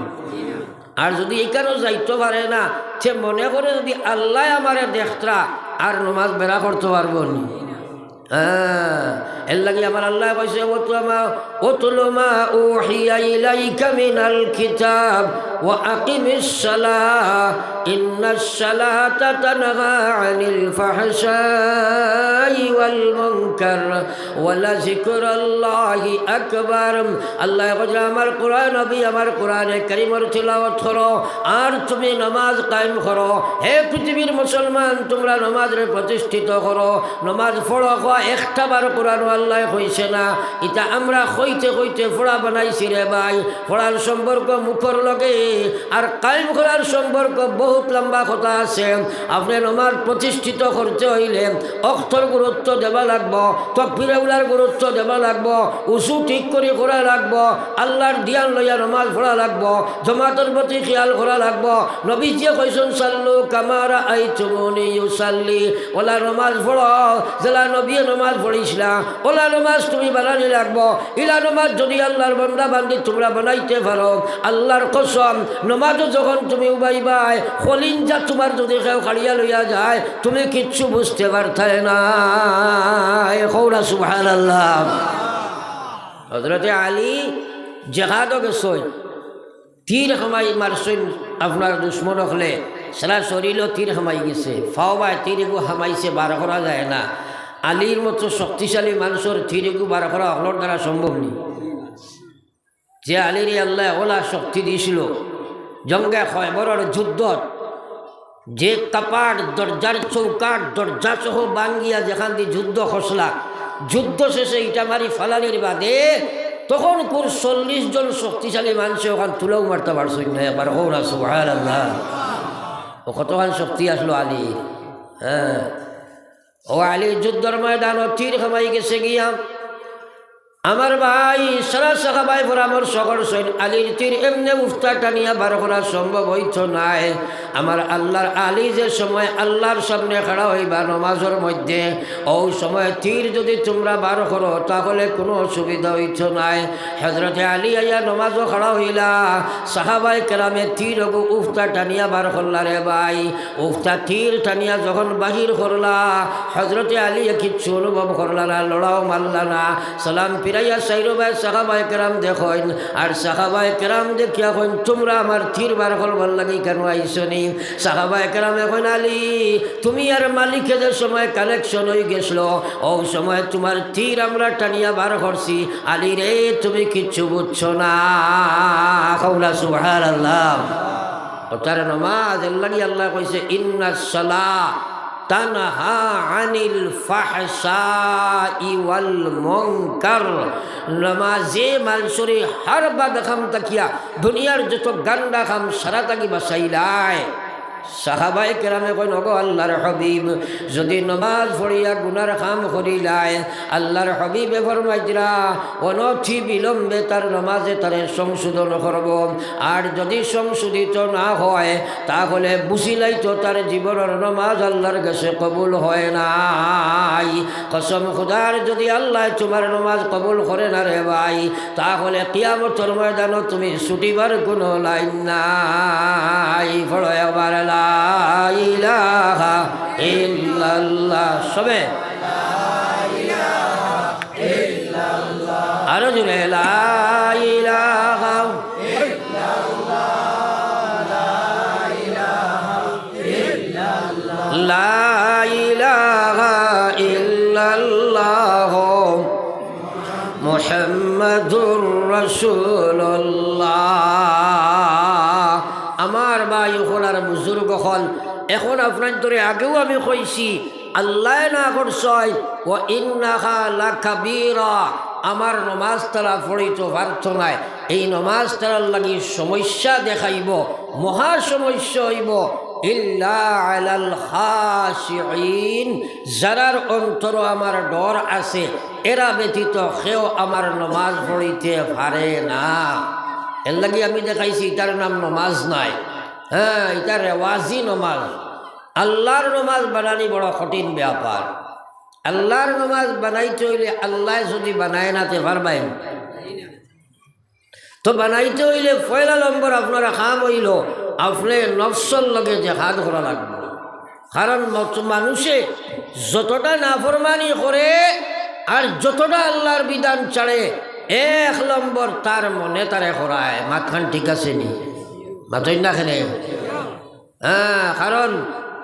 আর যদি ইখানো যাইতো পারে না, সে মনে করে যদি আল্লায় আমারে দেখতরা, আর নমাজ বেড়া করতো পারবো নি? হ্যাঁ, এর লাগি আমার আল্লায় কইছে, "ওয়াতলু মা, ওয়াতলু মা উহিয়া ইলাইকা মিনাল কিতাব ওয়া আকিমিস সালাহ, ইন্নাস সালাতা তানহা আনিল ফাহশাই ওয়াল মুনকার।" ওয়ালাযিকরুল্লাহি আকবার। আল্লায় কইরা, আমার কোরআন, নবী, আমার কোরআনে কারীমর তিলাওয়াত করো, আর তুমি নমাজ কায়েম করো। হে পৃথিবীর মুসলমান, তুমরা নমাজরে প্রতিষ্ঠিত করো, নমাজ পড়ো। কওয়া একটা বার কোরআনো আল্লায় কইছে না, ইটা আমরা কইতে কইতে পড়া বানাইছি রে ভাই। পড়ার সম্পর্ক মুখর লগে আর কায়েম করার সম্পর্ক বহুত লম্বা কথা আছে। আপনে নমাজ প্রতিষ্ঠিত করতে অইলে অক্তর গুরুত্ব দেওয়া লাগবো, তকবিরে উলার গুরুত্ব দেওয়া লাগবো, উজু ঠিক করি করা লাগবো, আল্লার ধিয়ান লইয়া নমাজ পড়া লাগবো, জমাতর প্রতি খিয়াল করা লাগবো। নবীজিয়ে কইছইন, "সাল্লু কামা রাআইতুমুনি উসাল্লি।" অলা নমাজ পড়ো, যেলা নবীয়ে নমাজ পড়ছিলা, অলা নমাজ তুমি বানানি লাগবো। ইলা নমাজ যদি আল্লার বান্দা বান্দি তুমরা বানাইতে পারো, আল্লার কসম, নমাজো যখন তুমি উবাইবায়, কলিঞ্জা তুমার যদি কেউ কাড়িয়া লইয়া যায়, তুমি কিচ্ছু বুঝতে পারতায় নায়। কও না সুবহানাল্লাহ। হযরতে আলী জেহাদো গেছইন, তীর হামাই মারছইন, আপনার দুশমন অকলে সারা শরীলো তীর হামাই গেছে, ফাও বায় তীর এগু হামাইছে, বার করা যায় না। আলীর মতো শক্তিশালী মানষর তীর এগু বার করা অকলর দ্বারা সম্ভব নি। যে আলীরে আল্লায় অলা শক্তি দিছিল, জঙ্গে খয়বরর যুদ্ধত যে কাপাট, দরজার চৌকাট, দরজা সহ ভাঙ্গিয়া যেখান দি যুদ্ধ খসলা, যুদ্ধ শেষে ইটা মারি ফালানির বাদে তখন কুন চল্লিশ জন শক্তিশালী মানষে অখান তুলাও মারতা পারছইন না। একবার কও না সুবহানাল্লাহ। ও কতখান শক্তি আসলো আলীর। হ্যাঁ, ও আলী যুদ্ধর ময়দানো তীর হামাই গেছে গিয়া। আমার ভাই, সারা সাহাবায় পরামর্শ করছইন, আলীর তীর এমনে উফতা টানিয়া বার করা সম্ভব অইতো নায়। আমার আল্লার আলী যে সময় আল্লার সামনে খাড়া অইবা নমাজর মধ্যে, অউ সময় তীর যদি তুমরা বার করো, তাহলে কুনু অসুবিধা অইতো নায়। হযরতে আলী আইয়া নমাজো খাড়া অইলা, সাহাবায়ে কেরামে তীর ওগু উফতা টানিয়া বার করলা রে ভাই। উফতা তীর টানিয়া যখন বাহির করলা, হযরতে আলীয়ে কিচ্ছু অনুভব করলা না, লড়াও মারলা না। সালাম ফিরাইয়া চাইরোবায় সাহাবায়ে কেরাম দেখইন, আর সাহাবায়ে কেরাম দেখিয়া কইন, "তুমরা আমার তীর বার করবার লাগি কেনে আইছো নি?" সাহাবায়ে কেরামে কইন, "আলী, তুমি আর মালিকে যে সময় connection অইগেছলো, অউ সময় তুমার তীর আমরা টানিয়া বার করছি। আলী রে, তুমি কিচ্ছু বুঝছো না।" কও না সুবহানাল্লাহ। অতার নমাজ, এরলাগি আল্লায় কইছে, "ইন্নাস সালাহ তানহা আনিল ফাহশাই ওয়াল মুনকার।" নমাজে মানষরে হার বাদ কাম থাকিয়া, দুনিয়ার যত গান্দা কাম সারা থাকি বাচাইলায়। সাহাবায়ে কেরামে কইন, "ওগো আল্লার হাবিব, যুদি নমাজ পড়িয়া গুনার কাম করিলায়," আল্লার হাবিবে ফরমাইতরা, অনতি বিলম্বে তার নমাজে তারে সংশোধন করবো। আর যুদি সংশোধিত না হয়, তাহলে বুঝিলাইতো তার জীবনর নমাজ আল্লার গেছে কবুল হয় নাই। কসম খুদার, যুদি আল্লায় তুমার নমাজ কবুল করে না রে ভাই, তাহলে কিয়ামতর ময়দানো তুমি ছুটিবার কুনু লাইন নাই। পড়ো একবার, লা ইলাহা ইল্লাল্লাহ। সবে আরো জোরে, লা ইলাহা, লা ইলাহা ইল্লাল্লাহ। মুহাম্মাদুর রাসূলুল্লাহ। আমার ভাই অকল আর বুজুর্গ অকল, এখন আপনাইন্তরে আগেও আমি কইছি, আল্লায় না করছইন, "ওয়া ইন্নাহা লাকাবীরা", আমার নমাজ তারা পড়িতো পারতো নায়। এই নমাজ তারার লাগি সমস্যা দেখাইবো, মহা সমস্যা অইবো। "ইল্লা আলাল খাশিঈন", যারার অন্তরো আমার ডর আছে, এরা ব্যতীত কেউ আমার নমাজ পড়িতে পারে না। এর লাগি আমি দেখাইছি, ইটার নাম নমাজ নায়। হ্যাঁ, ইটা রেওয়াজি নমাজ। আল্লার নমাজ বানানি বড় কঠিন ব্যাপার। আল্লার নমাজ বানাইতে অইলে আল্লায় যুদি বানায় না তে পারবায় না। তো বানাইতে অইলে পয়লা নম্বর আপনার কাম অইলো, আপনে নফসর লগে জেহাদ করা লাগবো। কারণ মত-, মানুষে যতটা নাফরমানি করে আর যতটা আল্লার বিধান ছাড়ে, এক নম্বর তার মনে তারে করায়। মাতখান ঠিক আছে নি? মাতইন না কেনে? হ্যাঁ, কারণ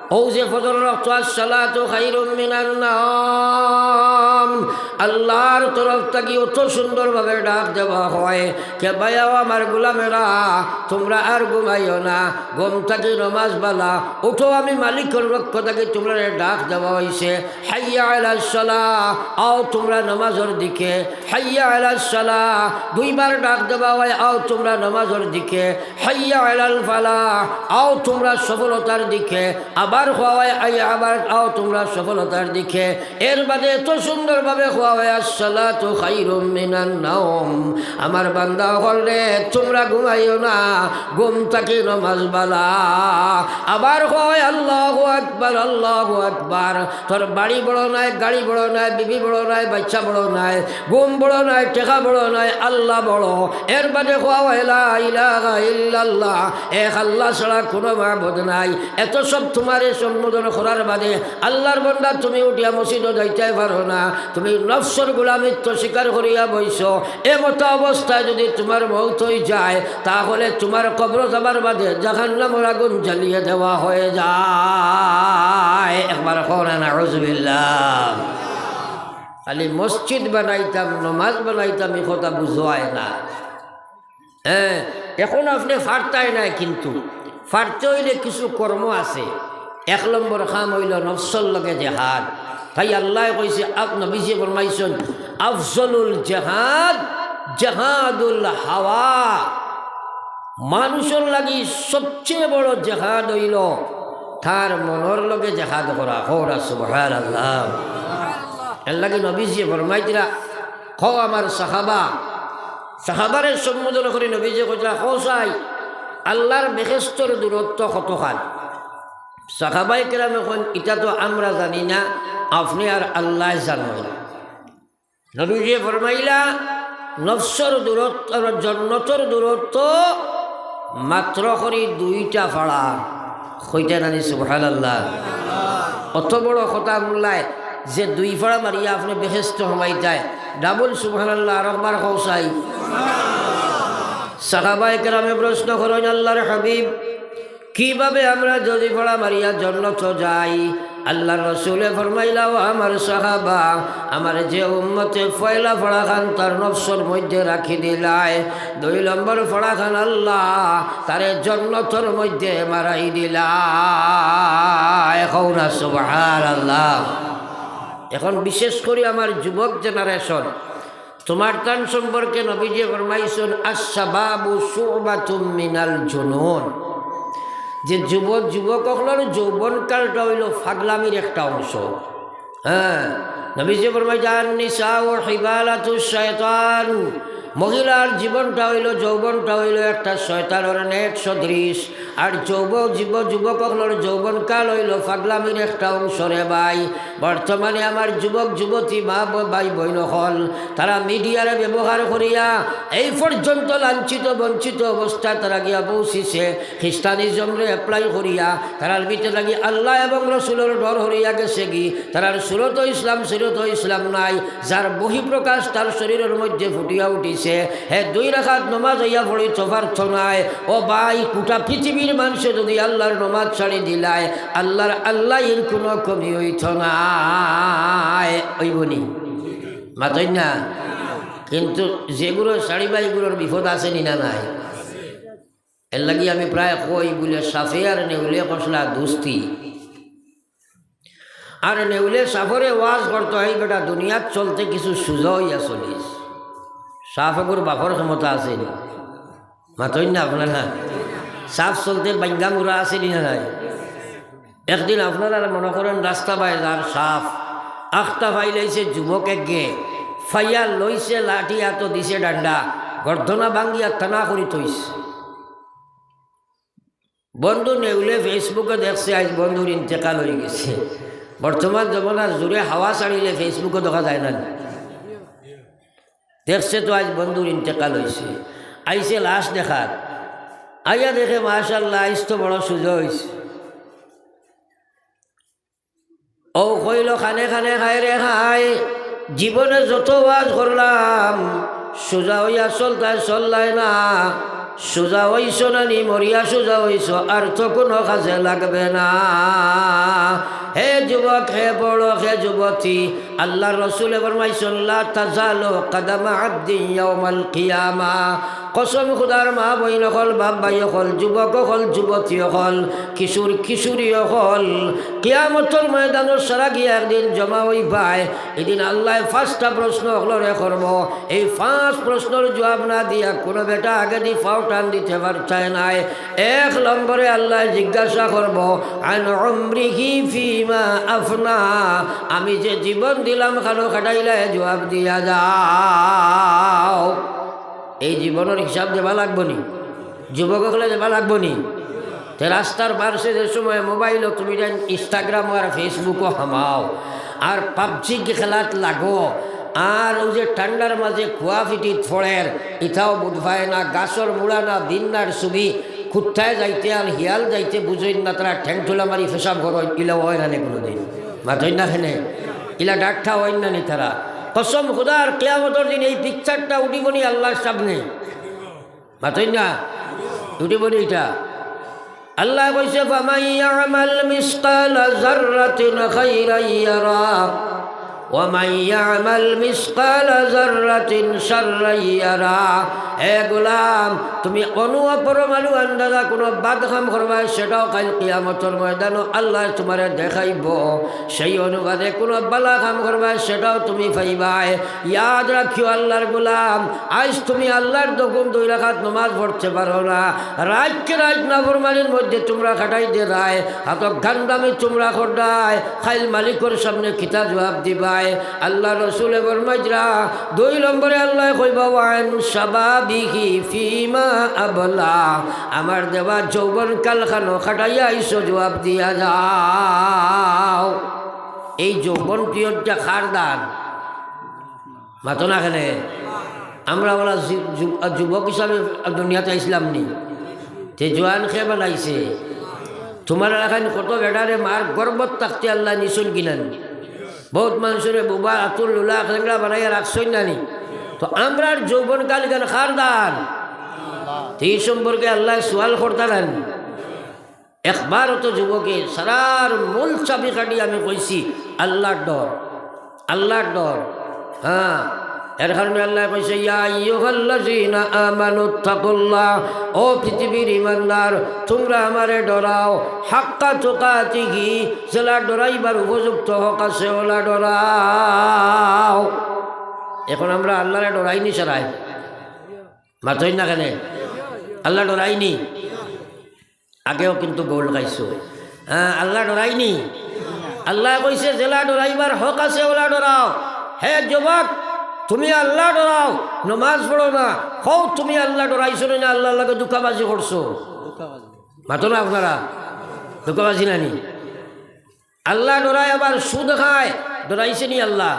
অউ যে ফজরর ওয়াক্ত, "আসসালাতু খায়রুম মিনান নাওম", আল্লার তরফ থাকি অত সুন্দরভাবে ডাক দেওয়া হয়, "কে বায়াও আমার গোলামেরা, তুমরা আর ঘুমাইও না, ঘুম থাকি নমাজ বালা, উঠো, আমি মালিকর পক্ষ থাকি তুমরারে ডাক দেওয়া অইছে। হাইয়া আলাস সালাহ, আও তুমরা নমাজর দিকে, হাইয়া আলাস সালাহ", দুইবার ডাক দেওয়া হয়, "আও তুমরা নমাজর দিকে", হাইয়া আলাল ফালাহ, আও তুমরা সফলতার দিকে, আবার কওয়া হয়, "আই, আবার আও তুমরা সফলতার দিকে।" এর বাদে এত সুন্দরভাবে কওয়া হয়, "আসসালাতু খায়রুম মিনান নাওম", আমার বান্দা অকলরে, তুমরা ঘুমাইও না, ঘুম থাকি নমাজ বালা। আবার কওয়া হয়, "আল্লাহু আকবার, আল্লাহু আকবার।" তোর বাড়ি বড় নায়, গাড়ি বড় নায়, বিবি বড় নায়, বাচ্চা বড় নায়, ঘুম বড় নায়, টেকা বড় নায়, আল্লাহ বড়। এর বাদে কওয়া হয়, "লা ইলাহা ইল্লাল্লাহ", এক আল্লাহ ছাড়া কুনু মাবুদ নাই। এত সব তুমারে সম্বোধন করার বাদে, আল্লার বান্দা, তুমি উঠিয়া মসজিদো যাইতায় পারো না, তুমি নফসর গোলামিত্ব স্বীকার করিয়া বইছো। এমতা অবস্থায় যুদি তুমার মউত অইযায়, তাহলে তুমার কবরো যাবার বাদে জাহান্নামর আগুন জ্বালিয়ে দেওয়া হয়ে যায়। একবার কও না, নাউজুবিল্লাহ। খালি মসজিদ বানাইতাম, নমাজ বানাইতাম, ই কথা বুঝায় না। হ্যাঁ, এখন আপনে পারতায় নায়, কিন্তু পারতে অইলে কিছু কর্ম আছে। এক নম্বর কাম অইলো নফসর লগে জেহাদ। তাই আল্লায় কইছে, আপ-, নবীজিয়ে ফরমাইছইন, "আফজলুল জেহাদ জেহাদুল হাওয়া।" মানুষর লাগি সবচেয়ে বড় জেহাদ অইলো তার মনর লগে জেহাদ করা। কও না সুবহানাল্লাহ। এর লাগি নবীজিয়ে ফরমাইতরা, কও আমার সাহাবা, সাহাবারে সম্বোধন করি নবীজিয়ে কইতরা, কও চাই, আল্লার বেহেস্তর দূরত্ব কতখান? সাহাবায়ে কেরামে কইন, "ইটা তো আমরা জানি না, আপনে আর আল্লায় জানইন।" নবীজিয়ে ফরমাইলা, নফসর দূরত্ব আর জন্নতর দূরত্ব মাত্র করি দুইটা ফাড়া। কইতা নানি সুবহানাল্লাহ? অত বড় কথা হুনলায় যে দুই ফাড়া মারিয়া আপনে বেহেস্তো হামাইতায়। ডাবল সুবহানাল্লাহ, আরকবার কও চাই। সাহাবায়ে কেরামে প্রশ্ন করইন, "আল্লার হাবিব, কিভাবে আমরা দুই ফাড়া মারিয়া জন্নতো যাই?" আল্লার রসুলে ফরমাইলা, "ও আমার সাহাবা, আমার যে উম্মতে পয়লা ফাড়াখান তার নফসর মধ্যে রাখি দিলায়, দুই নম্বর ফাড়াখান আল্লাহ তারে জন্নতর মধ্যে মারাই দিলায়।" কও না সুবহানাল্লাহ। এখন বিশেষ করি আমার যুবক generation, তুমার তান সম্পর্কে নবীজিয়ে ফরমাইছইন, "আশ-শাবাবু শুবাতুম মিনাল জুনুন।" যে যুব-, যুবক অকলর যৌবনকালটা অইলো পাগলামির একটা অংশ। হ্যাঁ, নবীজিয়ে ফরমাইছইন, "আন-নিসাউ হিবালাতুশ শায়তান।" মহিলার জীবনটা অইলো, যৌবনটা অইলো একটা শয়তানর net সদৃশ। আর যৌব-, যুব-, যুবক অকলর যৌবনকাল অইলো পাগলামির একটা অংশ রে ভাই। বর্তমানে আমার যুবক যুবতী মা ব-, ভাই বইন অকল, তারা মিডিয়ারে ব্যবহার করিয়া এই পর্যন্ত লাঞ্ছিত বঞ্চিত অবস্থায় তারা গিয়া পৌঁছিছে। খ্রিস্টানিজমরে apply করিয়া তারার ভিতরে লাগি আল্লাহ এবং রসুলর ডর হরিয়া গেছেগি। তারার সুরত ইসলাম, সিরত ইসলাম নাই। যার বহিঃপ্রকাশ তার শরীরর মধ্যে ফুটিয়া উঠিছে, হে দুই রাকাত নমাজ অইয়া পড়িতো পারতো নায়। ও ভাই, গোটা পৃথিবীর মানষে যুদি আল্লার নমাজ ছাড়ি দিলায়, আল্লার আল্লাইর কুনু কমি অইতো নায়। অইবো নি? মাতইন না? কিন্তু যেগুলো ছাড়িবা, এগুলোর বিপদ আছে নি না নাই? এর লাগি আমি প্রায় কই বুলে, সাফে আর নেউলে কষলা দুস্তি। আর নেউলে সাফরে ওয়াজ করতো, "এই বেটা, দুনিয়াত চলতে কিছু সুজা অইয়া চলিস।" সাফগুর বাপর ক্ষমতা আছে নি? মাতইন না আপনারা? সাফ চলতে বাইঙ্গা মুড়া আছে নি না নাই? একদিন আপনারা মনে করেন রাস্তা বায় যার সাফ, আখতা ফাইলাইছে যুবক এগে, ফাইয়া লইছে লাঠি, আতো দিছে ডান্ডা, গর্দনা ভাঙ্গিয়া থানা করি থইছে। বন্ধু নেউলে Facebook-এ দেখছে আইজ বন্ধুর ইন্তেকাল অই গেছে। বর্তমান জমানার জুরে হাওয়া ছাড়িলে Facebook-ও দেখা যায় না। দেখছে তো আইজ বন্ধুর ইন্তেকাল অইছে, আইছে লাশ দেখার, আইয়া দেখে মাশাআল্লাহ আইজ তো বড় সুজা অইছে। ও কইল, "খানে খানে খায় রে খায়, জীবনে যত ওয়াজ করলাম, সুজা অইয়া চলতায় চললায় না, সুজা অইছো না নি, মরিয়া সুজা অইছো, আর তো কুনু কাজে লাগবে না।" হে যুবক, হে বড়, হে যুবতী, আল্লার রসুলে ফরমাইছইন, "লা তাজালু কাদামা আবদিন ইয়াউমাল কিয়ামা।" কসম খুদার মা বইন অকল, বাপ ভাই অকল, যুবক অকল, যুবতী অকল, কিশোর কিশোরী অকল, কিয়ামতর ময়দানো সারা গিয়া একদিন জমা অইবায়। এদিন আল্লায় পাঁচটা প্রশ্ন অকলরে করবো। এই পাঁচ প্রশ্নর জুয়াব না দিয়া কুনু বেটা আগেদি পাও টান দিতে পারতায় নায়। এক নম্বরে আল্লায় জিজ্ঞাসা করবো, "আন উমরিহি ফিমা আফনা।" আমি যে জীবন দিলাম, খানো খাটাইলায়, জুয়াব দিয়া যাও। এই জীবনর হিসাব দেবা লাগবো নি? যুবক অকলে দেবা লাগবো নি? তে রাস্তার পাশে যে সময় মোবাইলো তুমি যেন Instagram আর Facebook-ও হামাও, আর PUBG খেলাত লাগো, আর অউ যে ঠান্ডার মাঝে কুয়া ফিটিত পড়ের, ইতাও বুঝবায় না, গাছর মুড়া না, দিন নার ছবি, কুত্তায় যাইতে আর হিয়াল যাইতে বুঝইন না, তারা ঠেং ঠুলা মারি পেশাব করইন, ইলা অয় না নি কুনুদিন। মাতইন না কেনে? ইলা ডাকটা অইন না নি তারা? কসম খুদার, কিয়ামতর দিন এই picture-টা উঠিবো নি আল্লার সামনে। মাতইন না? উঠিবো নি ইটা? আল্লায় কইছে, "ফামান ইয়ামাল মিসকালা যাররাতিন খাইরান ইয়ারা, ওয়া মান ইয়ামাল মিসকালা যাররাতিন শাররান ইয়ারা।" হে গোলাম, তুমি অণু পরমাণু আন্দাজা কুনু বাদ কাম করবায়, সেটাও কাইল কিয়ামতর ময়দানো আল্লায় তুমারে দেখাইবো। সেই অনুপাতে কুনু বালা কাম করবায়, সেটাও তুমি পাইবায়। ইয়াদ রাখিও আল্লার গোলাম, আইজ তুমি আল্লার দোকান দুই রাকাত নমাজ পড়তে পারো না, রাইতকে রাইত নাফরমানির মধ্যে তুমরা কাটাই দেরায়, হাতো গান্দামি তুমরা কররায়, কাইল মালিকর সামনে কিতা জুয়াব দিবায়? আল্লার রসুলে ফরমাইরা, দুই নম্বরে আল্লায় কইবা, "ওয়ান শাবাবিহি ফিমা আবলা", আমার দেওয়া যৌবন কালখানো কাটাইয়া আইছো, জুয়াব দিয়া যাও। এই যৌবন পিরিয়ডটা কার দান? মাতো না কেনে? আমরা অলা যু-, যু-, যুবক হিসাবে দুনিয়াত আইছলাম নি? তে জোয়ান কে বানাইছে? তুমার লাখান কত বেটারে মার গর্ভত থাকতে আল্লায় নিছইন কিনা নি? বউত মানষরে বুবা, আতুর, লুলা, খেংড়া বানাইয়া রাখছইন না নি? তো আমরার যৌবন কাল ইখান কার দান? তে ই সম্পর্কে আল্লায় সুয়াল করতা না নি? একবারও তো যুবকে সারার মূল চাবিকাঠি আমি কইছি, আল্লার ডর, আল্লার ডর। হ্যাঁ, এর কারণে আল্লায় কইছে, "ইয়া আইয়ুহাল্লাযীনা আমানুত্তাকুল্লাহ", ও পৃথিবীর ইমানদার, তুমরা আমারে ডরাও, "হাক্কা তুকাতিহি", যেলা ডরাইবার উপযুক্ত হক আছে, অলা ডরাও। এখন আমরা আল্লারে ডরাইনি সারায়? মাতইন না কেনে? আল্লা ডরাইনি? আগেও কিন্তু গোল খাইছো। হ্যাঁ, আল্লা ডরাইনি? আল্লায় কইছে, "যেলা ডরাইবার হক আছে, অলা ডরাও।" হে যুবক, তুমি আল্লা ডরাও, নমাজ পড়ো না, কও তুমি আল্লা ডরাইছো না, আল্লার লগে ধুকাবাজি করছো? মাতো না আপনারা? ধুকাবাজি না নি? আল্লা ডরায় আবার সুদ খায়, ডরাইছে নি আল্লা?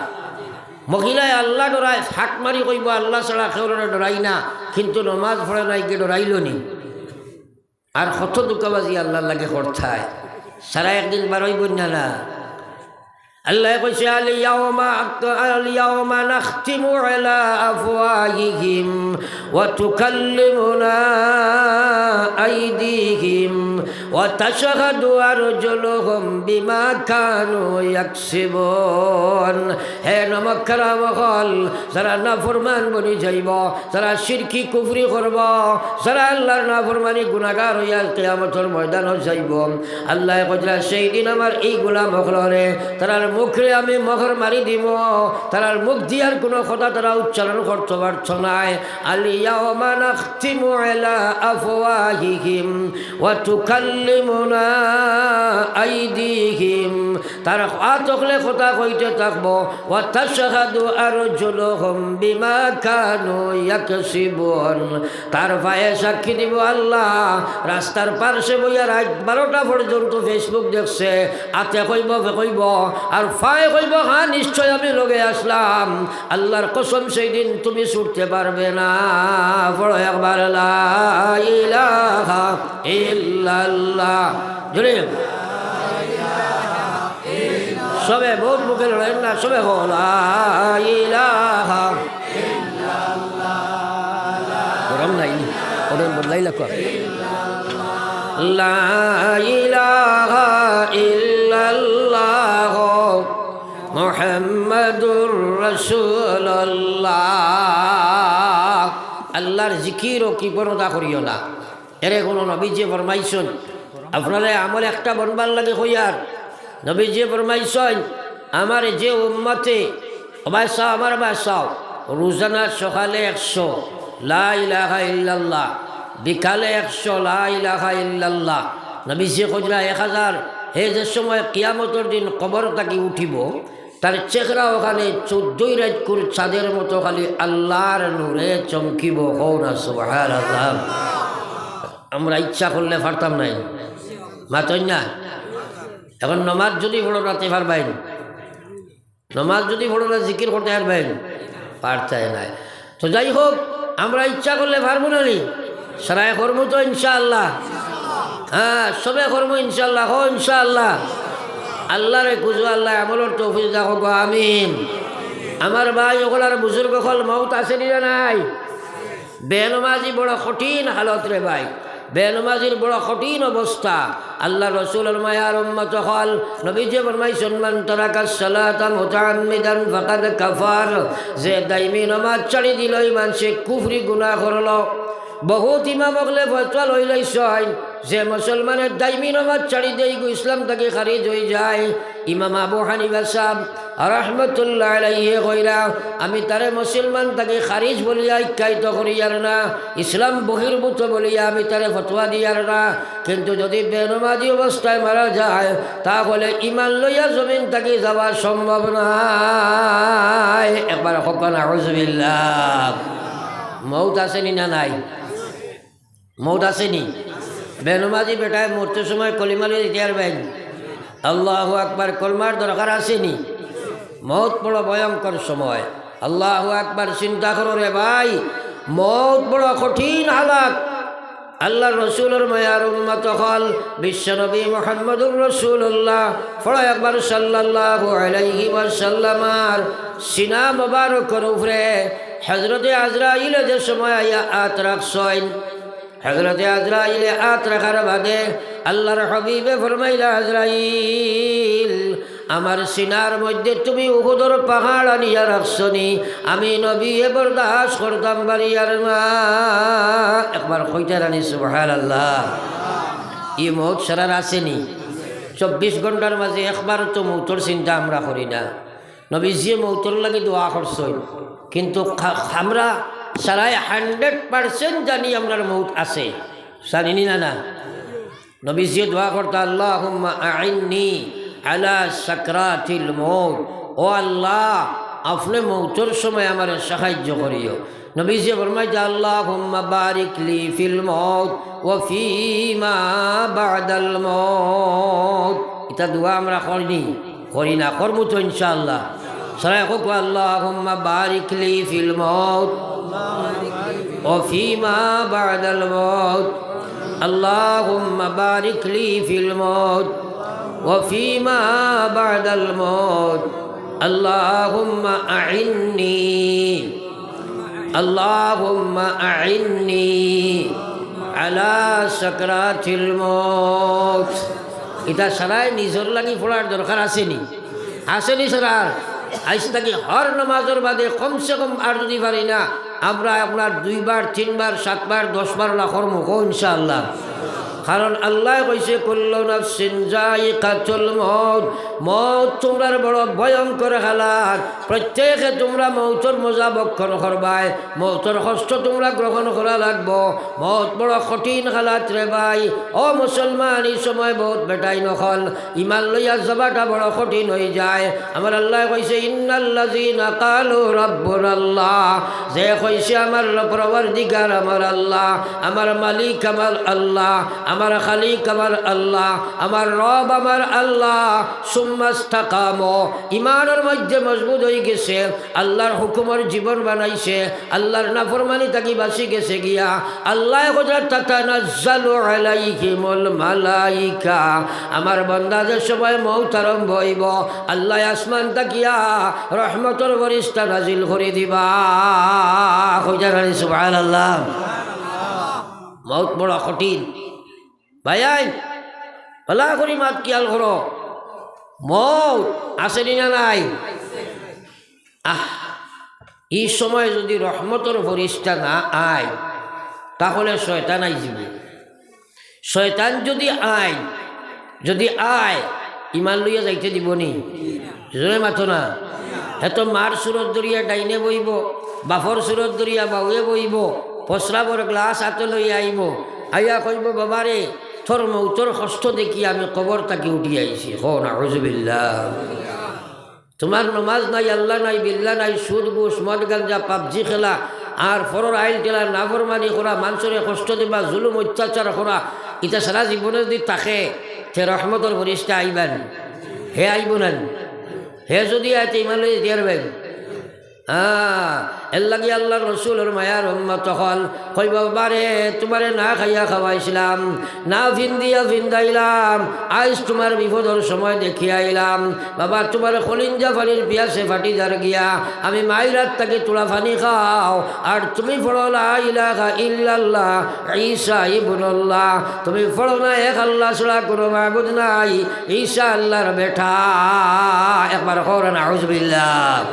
মহিলায় আল্লা ডরায়, ফাট মারি কইবো, "আল্লা ছাড়া কেউরে ডরাই না", কিন্তু নমাজ পড়ে না, ইগে ডরাইলো নি? আর কত ধুকাবাজি আল্লার লগে করতায়। সারা একদিন বারইবো না, না? আল্লায় কইছে, "আল ইয়াউমা, আল ইয়াউমা নাখতিমু আলা আফওয়াহিহিম ওয়া তুকাল্লিমুনা আইদিহিম ওয়া তাশহাদু আরজুলুহুম বিমা কানু ইয়াকসিবুন।" হে নমক হারাম অকল, যারা নাফরমান বনি যাইবো, যারা শিরকি কুফরি করবো, যারা আল্লার নাফরমানি গুনাগার অইয়া কিয়ামতর ময়দানো যাইবো, আল্লায় কইরা, "সেই দিন আমার ই গুলাম অকলরে তারার মুখরে আমি মোহর মারি দিমু, তারার মুখ দিয়ার কুনু কথা তারা উচ্চারণ করতো পারতো নায়।" আল ইয়াউমা নাখতিমু আলা আফওয়াহিহিম ওয়া তুকাল্লিমুনা আইদিহিম। তার আত অকলে কথা কইতে থাকবো। ওয়া তাশহাদু আরজুলুহুম বিমা কানু ইয়াকসিবুন। তার পায়ে সাক্ষী দিবো আল্লাহ, রাস্তার পার্শ্বে বইয়া রাইত বারোটা পর্যন্ত Facebook দেখছে, আতে কইবো, ফে কইবো, আর পায়ে কইবো, "হ্যাঁ, নিশ্চয় আমি লগে আছলাম।" আল্লার কসম, সেই দিন তুমি ছুটতে পারবে না। পড়ো একবার, লা ইলাহা ইল্লাল্লাহ। জোরে। সবে বহুত মুখে লড়েন না, সবে কও, লা ইলাহা। গরম নাই নি? গরম বদলাইলা কর। লা ইলাহা ইল্লাল্লাহ মুহাম্মাদুর রাসূলুল্লাহ। আল্লার জিকির ও কৃপণতা করিও না। এরে কুনু নবীজিয়ে ফরমাইছইন, আপনারে আমল একটা বনবার লাগি কইয়ার। নবীজিয়ে ফরমাইছইন, আমার যে উম্মতে, ও ভাই চাও, আমার ভাই চাও, রোজানা সকালে একশো লা ইলাহা ইল্লাল্লাহ, বিকালে একশো লা ইলাহা ইল্লাল্লাহ, নবীজিয়ে কইরা এক হাজার, হে যে সময় কিয়ামতর দিন কবর থাকি উঠিবো, তার চেহারা ওখানে চৌদ্দই রাইতকুর চাঁদের মতো খালি আল্লার নূরে চমকিবো। কও না সুবহানাল্লাহ। আমরা ইচ্ছা করলে পারতাম নায়, মাতইন না। এখন নমাজ যদি পড়ো না, তে পারবাইন? নমাজ যদি পড়ো না, জিকির করতে পারবাইন? পারতায় নায়। তো যাই হোক, আমরা ইচ্ছা করলে পারমু না নি? সারায় করমু তো ইনশাআল্লাহ। হ্যাঁ, সবে করমু ইনশাআল্লাহ। কও ইনশাআল্লাহ। আল্লারে খুজো, আল্লায় আমলর তৌফিক দাও গো, আমিন। আমার ভাই অকল আর বুজুর্গ অকল, মউত আছে নি না নাই? বেনমাজি বড় কঠিন হালত রে ভাই, বেনমাজির বড় কঠিন অবস্থা। আল্লার রসুলর মায়ার উম্মত অকল, নবীজিয়ে ফরমাইছইন, "মান তারাকাস সালাতা মুতাআম্মিদান ফাকাদ কাফার।" যে দাইমি নমাজ ছাড়ি দিলো, ই মানষে কুফরি গুনা করলো। বহুত ইমাম অকলে ফতোয়া লইলাইছইন, যে মুসলমানে দাইমি নমাজ ছাড়ি দেয়, ইগু ইসলাম থাকি খারিজ অইযায়। ইমাম আবু হানিফা সাব রহমতুল্লাহ আলাইহি কইরা, আমি তারে মুসলমান থাকি খারিজ বলিয়া আখ্যায়িত করিয়ার না, ইসলাম বহির্ভূত বলিয়া আমি তারে ফতোয়া দিয়ার না। কিন্তু যদি বেনমাজি অবস্থায় মারা যায়, তাহলে ইমান লইয়া জমিন থাকি যাওয়া সম্ভব নায়। একবার কও না, নাউজুবিল্লাহ। মউত আছে নি না নাই? মউত আছে নি? বেনমাজি বেটায় মরতে সময় কলিমা লইয়া দিতে পারবাইন? আল্লাহু আকবার, কলমার দরকার আছে নি? মউত বড় ভয়ঙ্কর সময়। আল্লাহু আকবার, চিন্তা করো রে ভাই, মউত বড় কঠিন হালাত। আল্লার রসুলর মায়ার উম্মত অকল, বিশ্বনবী মুহাম্মদুর রাসূলুল্লাহ, পড়ো একবার সাল্লাল্লাহু আলাইহি ওয়াসাল্লামর সিনা মোবারকর উপরে হযরতে আজরাইলে যে সময় আইয়া আত রাখছইন, হযরতে আজরাইলে আত রাখার বাদে আল্লার হাবিবে ফরমাইলা, "আজরাইল, আমার সিনার মধ্যে তুমি উহুদর পাহাড় আনিয়া রাখছো নি, আমি নবীয়ে বরদাস্ত করতাম পারিয়ার না।" একবার কইতা নানি সুবহানাল্লাহ। ই মউত সারার আছে নি? চব্বিশ ঘন্টার মাঝে একবার তো মউতর চিন্তা আমরা করি না। নবীজিয়ে মউতর লাগি দোয়া করছইন, কিন্তু খা-, আমরা সারায় hundred percent জানি আমরার মউত আছে, জানি নি না, না? নবীজিয়ে দোয়া করতা, "আল্লাহুম্মা আইন্নি আলা সাকরাতিল মউত।" ও আল্লাহ, আপনে মউতর সময় আমারে সাহায্য করিও। নবীজিয়ে ফরমাইতা, "আল্লাহুম্মা বারিক লি ফিল মউত ওয়া ফিমা বাদাল মউত।" ইতা দোয়া আমরা করি নি? করি না, করমু তো ইনশাআল্লাহ। সারায় কউক্কা, "আল্লাহুম্মা বারিক লি ফিল মউত ওয়া ফিমা বাদাল মউত। আল্লাহুম্মা বারিক লি ফিল মউত।" وفيما بعد الموت. اللهم أعني، اللهم أعني على سكرات الموت. ইতা সারায় নিজর লাগি পড়ার দরকার আছে নি? আছে নি সারার? আইজ থাকি হর নামাজর বাদে কমসে কম আর যুদি পারি না, আমরা আপনার দুইবার, তিনবার, সাতবার, দশবার লাখর মুখো ইনশাআল্লাহ। কারণ আল্লায় কইছে, "কুল্লু নাফসিন যায়িকাতুল মউত।" মউত তুমরার বড় ভয়ঙ্কর হালাত। প্রত্যেকে তুমরা মউতর মজা ভক্ষণ করবায়, মউতর কষ্ট তুমরা গ্রহণ করা লাগবো। মউত বড় কঠিন হালাত রে ভাই। ও মুসলমান, ই সময় বউত বেটাইন অকল ইমান লইয়া যাবাটা বড় কঠিন অইযায়। আমার আল্লায় কইছে, "ইন্নাল্লাযীনা ক্বালু রাব্বুনাল্লাহ", যে কইছে, "আমার পরওয়ারদিগার আমার আল্লাহ, আমার মালিক আমার আল্লাহ, আমার খালিক আমার আল্লাহ, আমার রব আমার আল্লাহ", সুম্মাস্তাকামু, ইমানর মধ্যে মজবুত অইগেছে, আল্লার হুকুমর জীবন বানাইছে, আল্লার নাফরমানি থাকি বাঁচি গেছে গিয়া, আল্লায় কইরা, "তাতানাজ্জালু আলাইহিমুল মালাইকা।" আমার বান্দা যে সময় মউত আরম্ভ অইবো, আল্লায় আসমান থাকিয়া রহমতর ফিরিস্তা নাজিল করি দিবা। কইতা নানি সুবহানাল্লাহ? মউত বড় কঠিন। ভাইয়াইন, ভালা করি মাত খিয়াল করো। মউত আছে নি না নাই? আহ, ই সময় যুদি রহমতর ফিরিস্তা না আয়, তাহলে শয়তান আইযিবো। শয়তান যুদি আয়, যুদি আয়, ইমান লইয়া যাইতে দিবো নি? জোরে মাতো না। হে তো মার সুরত ধরিয়া ডাইনে বইবো, বাফর সুরত ধরিয়া বাউয়ে বইবো, প্রস্রাবর গ্লাস আতো লইয়া আইবো, আইয়া কইবো, "বাবারে, তোর মউতর কষ্ট দেখি আমি কবর থাকি উঠি আইছি।" কও নাউজুবিল্লাহ। তুমার নমাজ নাই, আল্লাহ নাই, বিল্লাহ নাই, সুদ, ঘুষ, মদ, গাঞ্জা, পাবজি খেলা, আর পরর আইল ঠেলা, নাফরমানি করা, মানষরে কষ্ট দিবা, জুলুম অত্যাচার করা, ইতা সারা জীবনে যুদি থাকে, তে রহমতর ফিরিস্তা আইবা নি? হে আইবো না নি? হে যুদি আয়, তে ইমান লইয়া দিয়ার ভাই। হ্যাঁ, এর লাগি আল্লার রসুলর মায়ার উম্মত অকল কইবা, "বাবারে, তুমারে না খাইয়া খাওয়াইছলাম, না ফিন্দিয়া ফিন্দাইলাম, আইজ তুমার বিপদর সময় দেখিয়া আইলাম। বাবা, তুমার কলিঞ্জা পানির পিয়াসে ফাটি যার গিয়া, আমি মাইরাত থাকি তুলা পানি খাও, আর তুমি পড়ো লা ইলাহা ইল্লাল্লাহ, ঈসা ইবনুল্লাহ, তুমি পড়ো না এক আল্লাহ ছাড়া কুনু মাবুদ নাই, ঈসা আল্লার বেটা।" একবার কও নাউজুবিল্লাহ।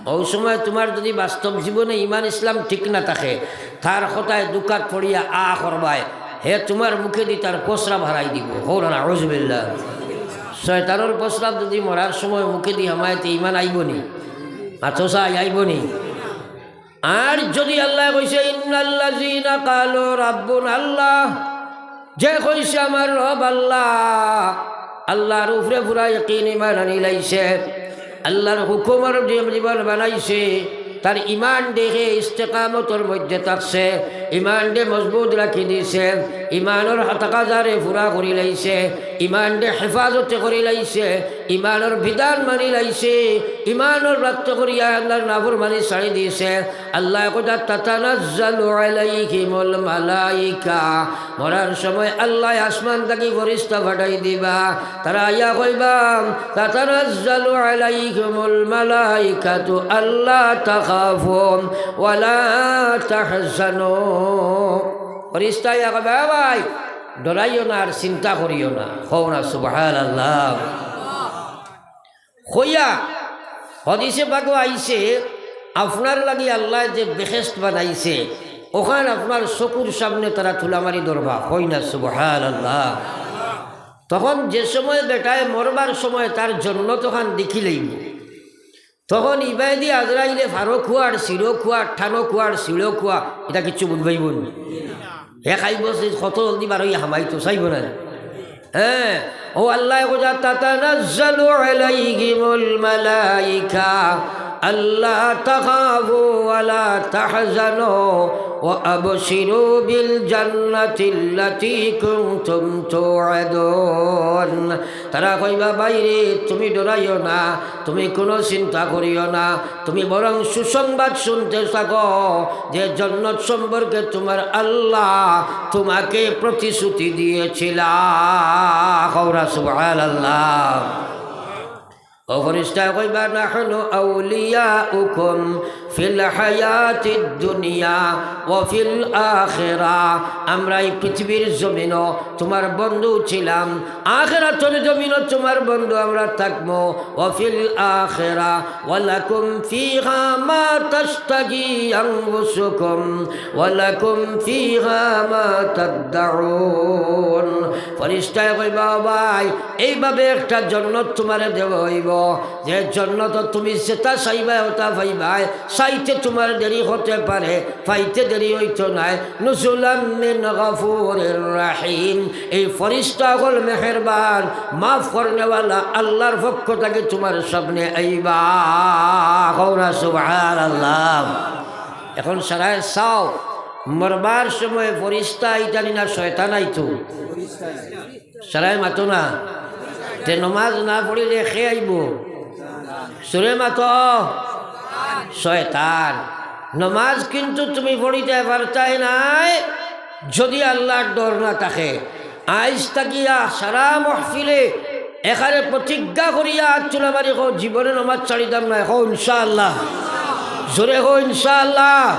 অউ সময় তুমার যুদি বাস্তব জীবনে ইমান ইসলাম ঠিক না থাকে, তার কথায় দুকাত পড়িয়া আ করবায়, হে তুমার মুখেদি তার প্রস্রাব হারাই দিবো। কও নাউজুবিল্লাহ। শয়তানর প্রস্রাব যুদি মরার সময় মুখেদি হামায়, তে ইমান আইবো নি? মাতো চাই, আইবো নি? আর যুদি আল্লায় কইছে, "ইন্নাল্লাযীনা ক্বালু রাব্বুনাল্লাহ", যে কইছে, "আমার রব আল্লাহ", আল্লার উপরে পুরা ইয়াকিন ইমান আনিলাইছে, আল্লার হুকুমর জী-, জীবন বানাইছে, তার ইমান দেখে ইস্তেকামতর মধ্যে থাকছে, ইমান দে মজবুত রাখি দিছে, ইমানর তাকাজারে পুরা করিলাইছে, ইমান দে হেফাজতে করিলাইছে, ইমানর বিধান মানিলাইছে, ইমানর রাত্ত করিয়া আল্লার নাফরমানি ছাড়ি দিছে। আল্লায় কইতা, "তাতানাজ্জালু আলাইহিমুল মালাইকা।" মরার সময় আল্লায় আসমান থাকি ফিরিস্তা পাঠাই দিবা। তারা আইয়া কইবা, "তাতানাজ্জালু আলাইহিমুল মালাইকাতু আল্লা তাখাফু ওয়ালা তাহজানু।" ফিরিস্তা আইয়া কইবা, "এ ভাই, ডরাইও না আর চিন্তা করিও না।" কও না সুবহানাল্লাহ। কইয়া, হাদিসে পাকো আইছে, আপনার লাগি আল্লায় যে বেহেশত বানাইছে, অখান আপনার চকুর সামনে তারা তুলা মারি ধরবা। কই না সুবহানাল্লাহ। তখন যে সময় বেটায় মরবার সময় তার জন্নত অখান দেখিলাইবো, তখন ইবায়দি আজরাইলে ফারো খুয়ার, সিরো খুয়ার, ঠানো খুয়ার, সিরো খুয়া, ইতা কিচ্ছু বুঝবাইবো নি। হে খাইবো সে কত জলদি বার অইয়া হামাইতো চাইবো না। হ্যাঁ, অউ আল্লায় কইতা, "তাতানাজ্জালু আলাইহিমুল মালাইকা।" ألا تخافوا ولا تحزنوا وأبشروا بالجنة التي كنتم توعدون। তারা কইবা, "ভাইরে, তুমি ডরাইও না, তুমি কুনু চিন্তা করিও না, তুমি বরং সুসংবাদ শুনতে থাকো যে জন্নত সম্পর্কে তোমার আল্লাহ তোমাকে প্রতিশ্রুতি দিয়েছিলা।" কওরা সুবহানাল্লাহ। ও ফেরেশতায় কইবা, "নাহনু আউলিয়াউকুম ফিল হায়াতিদ দুনিয়া ওয়া ফিল আখিরা।" আমরা এই পৃথিবীর জমিনও তোমার বন্ধু ছিলাম, আখিরাতের জমিনও তোমার বন্ধু আমরা থাকমু। ওয়া ফিল আখিরা ওয়া লাকুম ফিহা মা তাশতাহি আনফুসুকুম ওয়া লাকুম ফিহা মা তাদ্দাউন। ফেরেশতায় কইবা, "ও ভাই, এইভাবে একটা জন্নত তোমারে দেওয়া অইবো, যে জন্নত তুমি যেটা চাইবায় ওটা পাইবায়, চাইতে তোমার দেরি হতে পারে, পাইতে দেরি অইতো নায়। নুজুলাম মিন গাফুরির রাহিম।" এই ফেরেশতা অকল মেহেরবান, মাফ করনেওয়ালা, আল্লাহর পক্ষ থাকি তোমার সামনে আইবা। কওরা সুবহানাল্লাহ। এখন সারায় চাও, মরবার সময় ফেরেশতা আইতা নি না শয়তান আইতো? সারায় মাতো না। তে নমাজ না পড়িলে কে আইবো? জোরে মাতো। শয়তান। নমাজ কিন্তু তুমি পড়িতে পারতায় নায়, যদি আল্লাহর ডর না থাকে। আইজ থাকিয়া সারা মহফিলে এখানে প্রতিজ্ঞা করিয়া আত তুলা মারি কও, "জীবনে নমাজ ছাড়িতাম নায়।" কও ইনশাআল্লাহ। জোরে কও ইনশাআল্লাহ।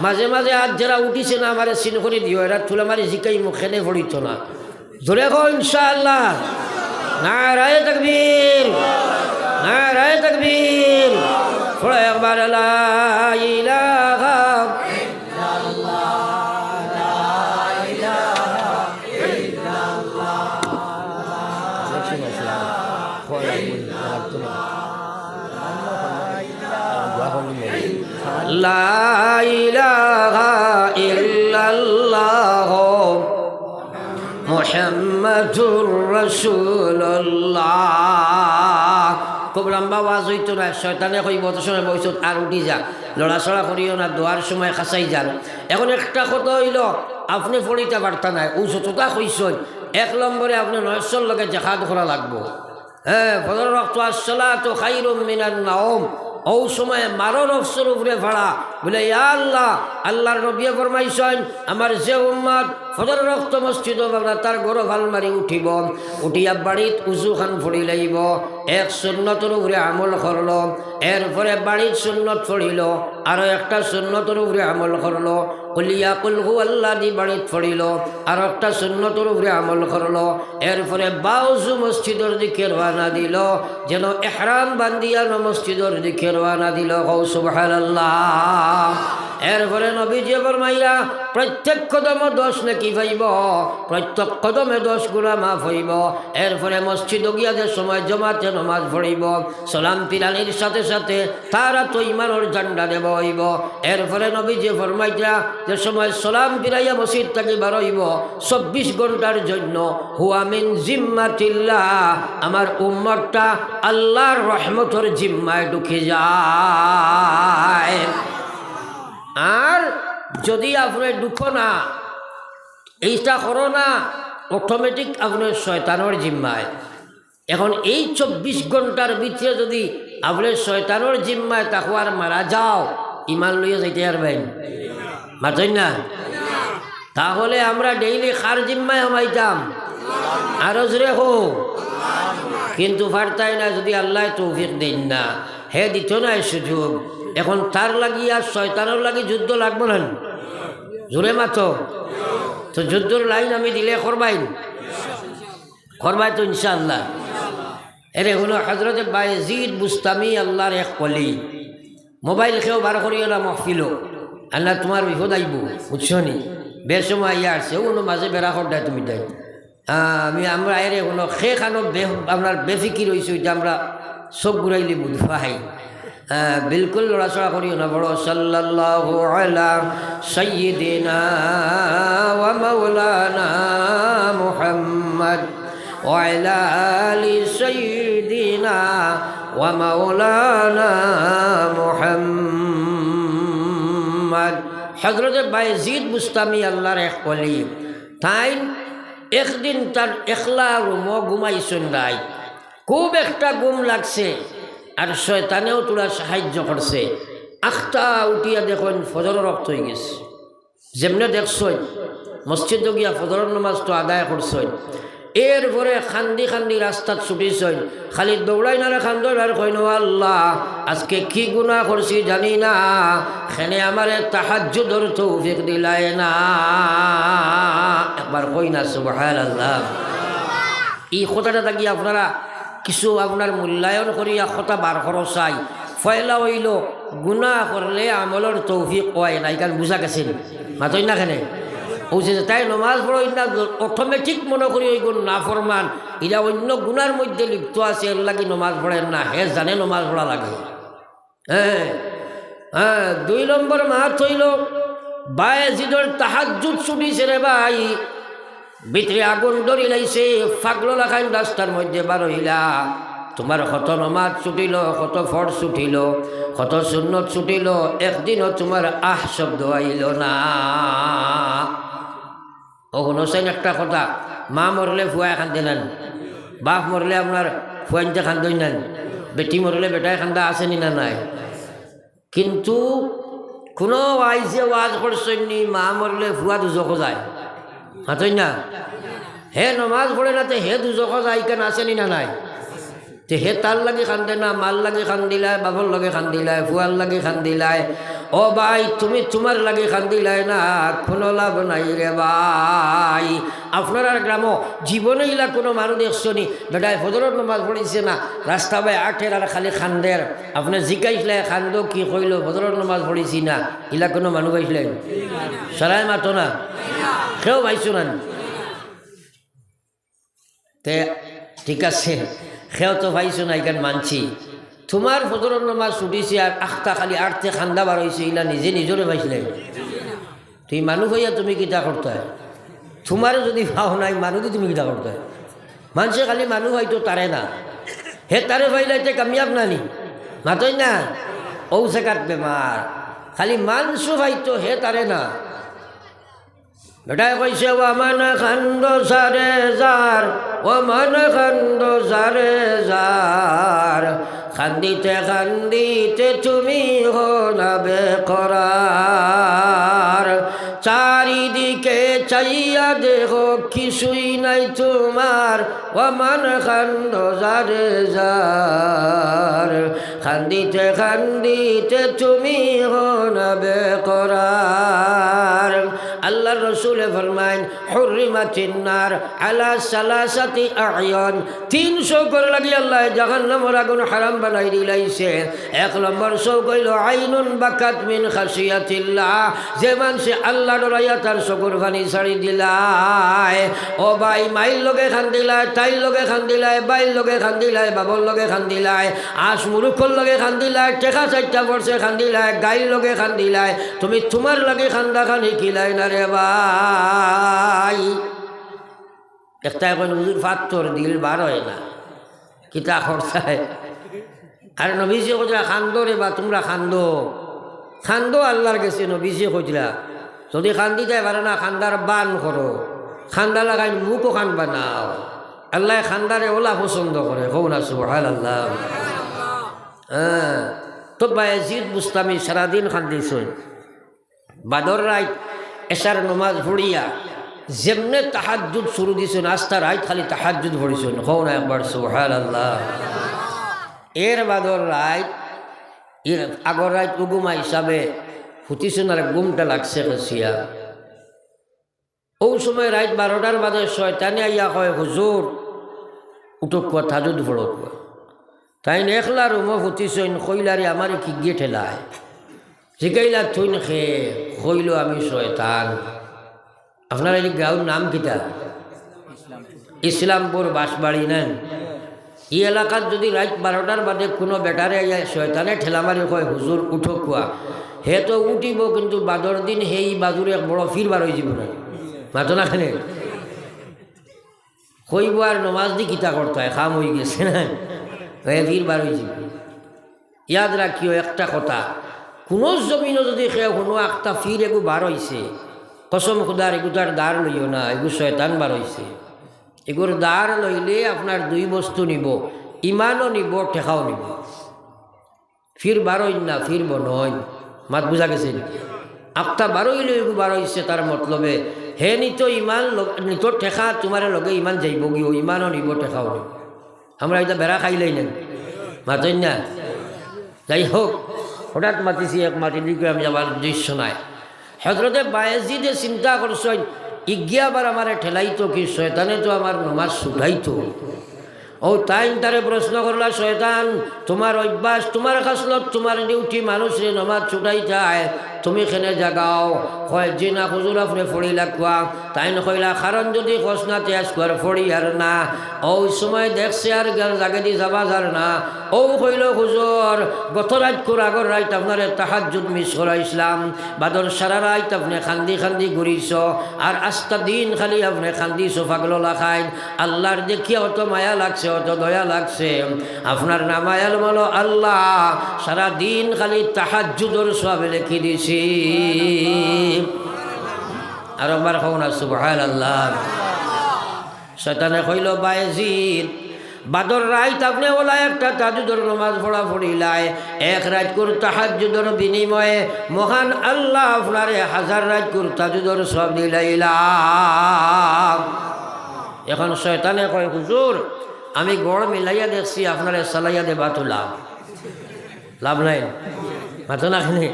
মাঝে মাঝে আত যেরা উঠিছে না, আমারে চিন করি দিও, এরা তুলা মারি জিকাইমু কেনে পড়িতো না। জোরে কও ইনশাআল্লাহ। নারায়ে তাকবীর, নারায়ে তাকবীর। পড়ো একবার লা ইলাহা ইল্লাল্লাহ, লা ইলাহা ইল্লাল্লাহ। লা ইলাহা ইল্লাল্লাহ। মুহাম্মাদুর রাসূলুল্লাহ। খুব লম্বা ওয়াজ অইতো নায়, শয়তানে কইবো, "অত সময় বইছো, আর উঠি যা, লড়াচড়া করিও না, দোয়ার সময় খাসাই যার।" এখন একটা কথা অইলো, আপনে পড়িতা পারতা নায়, অউ যততা কইছইন, এক নম্বরে আপনে নফসর লগে জেহাদ করা লাগবো। হ্যাঁ, ফজরর ওয়াক্ত, "আসসালাতু খায়রুম মিনান নাওম।" অউ সময় মারো নফসর উপরে ফাড়া। বলে, "ইয়া আল্লাহ।" আল্লাহর নবীয়ে ফরমাইছইন, "আমার যে উম্মত ফজরর ওয়াক্ত মসজিদো ফাড়া, তার ঘরো ফাল মারি উঠিবো, উঠিয়া বাড়িত উজু খান পড়ি লাইবো, এক সুন্নতর উপরে আমল করলো, এরপরে বাড়িত সুন্নত পড়িলো, আরো একটা সুন্নতর উপরে আমল করলো, কুলিয়া কুল হুয়াল্লাহ দি বাড়িত পড়িলো, আরো একটা সুন্নতর উপরে আমল করলো, এরপরে বাউজু মসজিদর দিকে রওয়ানা দিলো, যেন ইহরাম বান্ধিয়া ন মসজিদর দিকে রওয়ানা দিলো।" কও সুবহানাল্লাহ। এরপরে নবীজিয়ে ফরমাইলা, প্রত্যেক কদমো দশ নেকি পাইবো, প্রত্যেক কদমে দশ গুনা মাফ অইবো। এরপরে মসজিদো গিয়া যে সময় জমাতে নমাজ পড়িবো, সালাম ফিরানির সাথে সাথে তার আতো ইমানর ঝান্ডা দেওয়া অইবো। এরপরে নবীজিয়ে ফরমাইলা, যে সময় সালাম ফিরাইয়া মসজিদ থাকি বার অইবো, চব্বিশ ঘন্টার জন্য, "হুয়া মিন জিম্মাতিল্লাহ", আমার উম্মতটা আল্লাহর রহমতর জিম্মায় ঢুকি যায়। আর যদি আপনে ঢুকো না, এইটা করো না, automatic আপনে শয়তানর জিম্মায়। এখন এই চব্বিশ ঘন্টার ভিতরে যদি আপনে শয়তানর জিম্মায় থাকো আর মারা যাও, ইমান লইয়া যাইতে পারবায় নি? মাতইন না? তাহলে আমরা daily কার জিম্মায় হামাইতাম? আরো জোরে কও। কিন্তু পারতায় না যদি আল্লায় তৌফিক দেইন না, হে দিতো নায় সুযোগ। এখন তার লাগি আর শয়তানর লাগি যুদ্ধ লাগবো না নি? জোরে মাতো। তো যুদ্ধর লাইন আমি দিলে করবায় নি? করবায় তো ইনশাআল্লাহ। এরে হুনো, হজরতে বায়েজিদ বুস্তামি আল্লাহর এক ওলি। মোবাইল কেউ বার করিও না মহফিলো, আল্লাহ তোমার বিপদ আইবো, বুঝছো নি? বেসময় আইয়া আসছে, অউ হুনো মাঝে বেড়া খড্ডায় তুমি দেয়। আহ, আমি, আমরা এরে হুনো, খে খানো বে-, আমরা বেফিকির অইছি, ওইটা আমরা চোখ ঘুরাইলে বুঝ পাই। আহ, বিলকুল লড়াচড়া করিও না, বড় সাল্লাল্লাহু আলা সাইয়্যিদিনা ওয়া মাওলানা মুহাম্মদ। وعلى آل سيدنا ومولانا محمد। হযরতে বায়েজিদ বুস্তামি আল্লাহর এক ওলি, তাইন একদিন তান একলা রুমো ঘুমাইছইন রাইত। খুব একটা ঘুম লাগছে, আর শয়তানেও থুড়া সাহায্য করছে। আখতা উঠিয়া দেখইন ফজরর ওয়াক্ত অইগেছে। যেমনে দেখছইন, মসজিদো গিয়া ফজরর নামাজ তো আদায় করছইন, এরপরে কান্দি কান্দি রাস্তাত ছুটিছইন, খালি দৌড়াইন আর কান্দইন আর কইন, "ও আল্লাহ, আজকে কি গুনাহ করছি জানি না, কেনে আমারে তাহাজ্জুদর তৌফিক দিলায় না।" একবার কইন না সুবহানাল্লাহ। ই কথাটা থাকি আপনারা কিছু আপনার মূল্যায়ন করিয়া কথা বার করো চাই। পয়লা অইলো, গুনাহ করলে আমলর তৌফিক অয় না, ইখান বুঝা গেছে নি? মাতইন না কেনে? অউ যে তাইন নমাজ পড়ইন না, automatic মনো করি অইগুন নাফরমান, ইরা অইন্য গুনার মধ্যে লিপ্ত আছে, এরলাগি নমাজ পড়ের না, হে জানে নমাজ পড়া লাগে। হ্যাঁ, হ্যাঁ, দুই নম্বর মাত অইলো, বায়েজিদর তাহাজ্জুদ ছুটিছে রে ভাই, ভিতরে আগুন ধরিলাইছে, পাগলর লাখান রাস্তার মধ্যে বারইলা। তুমার কত নমাজ ছুটিলো, কত ফরজ ছুটিলো, কত সুন্নত ছুটিলো, একদিনও তুমার আহ শব্দ আইলো না। ও হুনছইন একটা কথা, মা মরলে ফুয়ায় কান্দে না নি, বাপ মরলে আপনার ফুয়াইন্তে কান্দইন না নি, বেটি মরলে বেটায় কান্দা আছে নি না নাই? কিন্তু কুনু ওয়াইজে ওয়াজ করছইন নি, মা মরলে ফুয়া দুজখো যায়? মাতইন না? হে নমাজ পড়ে না, তে হে দুজখো যায়, ইখান আছে নি না নাই? তে হে তার লাগি কান্দে না, মার লাগি কান্দিলায়, বাপর লাগি কান্দিলায়, ফুয়ার লাগি কান্দিলায়। ও ভাই, তুমি তুমার লাগি কান্দিলায় না, কুনু লাভ নাই রে ভাই। আপনারার গ্রামো জীবনে ইলা কুনু মানুষ দেখছো নি, বেটায় ফজরর নমাজ পড়িছে না, রাস্তা বায় আটের আর খালি কান্দের? আপনে জিকাইছলায়, "কান্দো কি?" কইলো, "ফজরর নমাজ পড়িছি না।" ইলা কুনু মানুষ পাইছলায়? সারায় মাতো না, কেউ পাইছো না নি? তে ঠিক আছে, কেউ তো পাইছো না, ইখান মানছি। তুমার ফজরর নমাজ ছুটিছে আর আখতা খালি আটতে কান্দা বার অইছে, ইলা নিজে নিজরে পাইছলায়? তে মানুষ পাইয়া তুমি কিতা করতায়? তুমারে যুদি পাও নাই, মানুষ দি তুমি কিতা করতায়? মানষে খালি মানুষ পাইতো, তারে না। হে তারে পাইলাইতে কামিয়াব না নি? মাতইন না? অউ জাগাত বেমার। খালি মানুষ পাইতো, হে তারে না। বেটায় কইছে, "ও মন কান্দো যারে যার, ও মন কান্দো যারে যার, কান্দিতে কান্দিতে তুমি হো না বেকরার। চারিদিকে চাইয়া দেখো, কিছুই নাই তুমার, ও মন কান্দো যারে যার, কান্দিতে কান্দিতে তুমি হো না বেকরার।" আল্লাহর রসুলে ফরমাইন, "হুররিমাতিন নার আলা সালাসাতি আ'য়ান।" তিন চউখর লাগি আল্লায় জাহান্নামর আগুন হারাম বানাই দিলাইছে। এক নম্বর চউখ অইলো আইনুন বাকাত মিন খাশিয়াতিল্লাহ, যে মানষে আল্লাহ ডরাইয়া তার চউখর পানি ছাড়ি দিলায়। ও ভাই, মাইর লগে কান্দিলায়, তাইর লগে কান্দিলায়, ভাইর লগে কান্দিলায়, বাপর লগে কান্দিলায়, আশ মুরুখর লগে কান্দিলায়, টেকা চাইরটা পড়ছে কান্দিলায়, গাইর লগে কান্দিলায়, তুমি তুমার লাগি কান্দা কানি কিলায় না রে ভাই। একটায় কইন, "হুজুর, পাত্থর দিল বার অয় না, কিতা করতায়?" আরে নবীজিয়ে কইতরা, "কান্দো রে বা, তুমরা কান্দো, কান্দো আল্লার গেছে।" নবীজিয়ে কইতরা, "যুদি কান্দিতায় পারো না, কান্দার বান করো, কান্দা লাখান মুখ অখান বানাও।" আল্লায় কান্দারে অলা পছন্দ করে, কও না সুবহানাল্লাহ। হ্যাঁ, তো বায়েজিদ বুস্তামি সারাদিন কান্দিছইন। বাদর রাইত এশার নমাজ পড়িয়া যেমনে তাহাজ্জুদ শুরু দিছইন, আস্তা রাইত খালি তাহাজ্জুদ পড়িছইন। কও না একবার সুবহানাল্লাহ। এর বাদর রাইত, এর আগর রাইত উগুমা হিসাবে হুতিছইন আর ঘুমটা লাগছে গেছিয়া। অউ সময় রাইত বারোটার বাদে শয়তানে আইয়া কয়, "হুজুর, উঠউক্কা, তাহাজ্জুদ পড়উক্কা।" তাইন একলা রুমো হুতিছইন, কইলা, "রে, আমারে কিগিয়ে ঠেলায়?" জিকাইলা, "তুইন কে?" কইলো, "আমি শয়তান।" আপনার এই গাঁওর নাম কিতা? ইসলামপুর বাঁশবাড়ি নায়নি? ই এলাকাত যুদি রাইত বারোটার বাদে কুনু বেটারে আইয়া শয়তানে ঠেলা মারি কয়, "হুজুর, উঠউক্কা," হে তো উঠিবো, কিন্তু বাদর দিন হে ই বাজুর এক বড় ফির বার অইযিবো না। মাতো না কেনে? কইবো, "আর নমাজ দি কিতা করতায়, কাম অইগেছে না?" এ ফির বার অইযিবো। ইয়াদ রাখিও একটা কথা, কুনু জমিনো যুদি কেউ কুনু আখতা ফির এগু বার অইছে, কসম খুদার, এগুতার দার লইও না, এগু শয়তান বার অইছে। এগুর দার লইলে আপনার দুই বস্তু নিবো, ইমানও নিবো, টেকাও নিবো। ফির বার অইন না, ফির বনইন। মাত বুঝা গেছে নি? আখতা বার অইলে এগু বার অইছে, তার মতলবে হে নিতো ইমান ল-, নিতো টেকা, তুমারে লগে ইমান যাইবোগি, অউ ইমানও নিবো, টেকাও নিবো। আমরা ইতা বেড়া খাইলাই না, মাতইন না। যাই হোক, হঠাৎ মাতিছি এক মাতিলিকে আমি আমার উদ্দেশ্য নাই। হজরতে বায়েজিদে চিন্তা করছইন, ইগিয়ে আবার আমারে ঠেলাইতো কি, শয়তানে তো আমার নমাজ ছুটাইতো। অউ তাইন তারে প্রশ্ন করলা, "শয়তান, তুমার অভ্যাস, তুমার খাসলত, তুমার ডিউটি মানুষরে নমাজ ছুটাইতায়, তুমি কেনে জাগাও?" কয়, "জি না হুজুর, আপনে পড়ি লাগুয়া।" তাইন কইলা, "কারণ যুদি কস না তে আইজকু আর পড়িয়ার না।" অউ সময় দেখছে আর গেল জাগেদি যাবা যার না। অউ কইলো, "হুজুর, গত রাইতকুর আগর রাইত আপনারে তাহাজ্জুদ মিস করাইছলাম, বাদর সারা রাইত আপনে কান্দি কান্দি ঘুরিছো, আর আস্তা দিন খালি আপনে কান্দিছো পাগলর লাখান। আল্লার দেখিয়া অত মায়া লাগছে, অত দয়া লাগছে। আপনার নামায়াল মালো আল্লাহ, সারা দিন খালি তাহাজ্জুদর সওয়াব লেখি দিছি।" আর একবার কও না, সুবহানাল্লাহ। শয়তানে কইলো, "বায়েজিদ, বাদর রাইত আপনে অলা একটা তাহাজ্জুদর নমাজ পড়া পড়িলায়, এক রাইতকুর তাহাজ্জুদর বিনিময়ে মহান আল্লাহ আপনারে হাজার রাইতকুর তাহাজ্জুদর সওয়াব দিলাইলা।" এখন শয়তানে কয়, "হুজুর, আমি গড় মিলাইয়া দেখছি, আপনারে চালাইয়া দেবা তো লাভ।" লাভ নাই, মাতো না কেনে?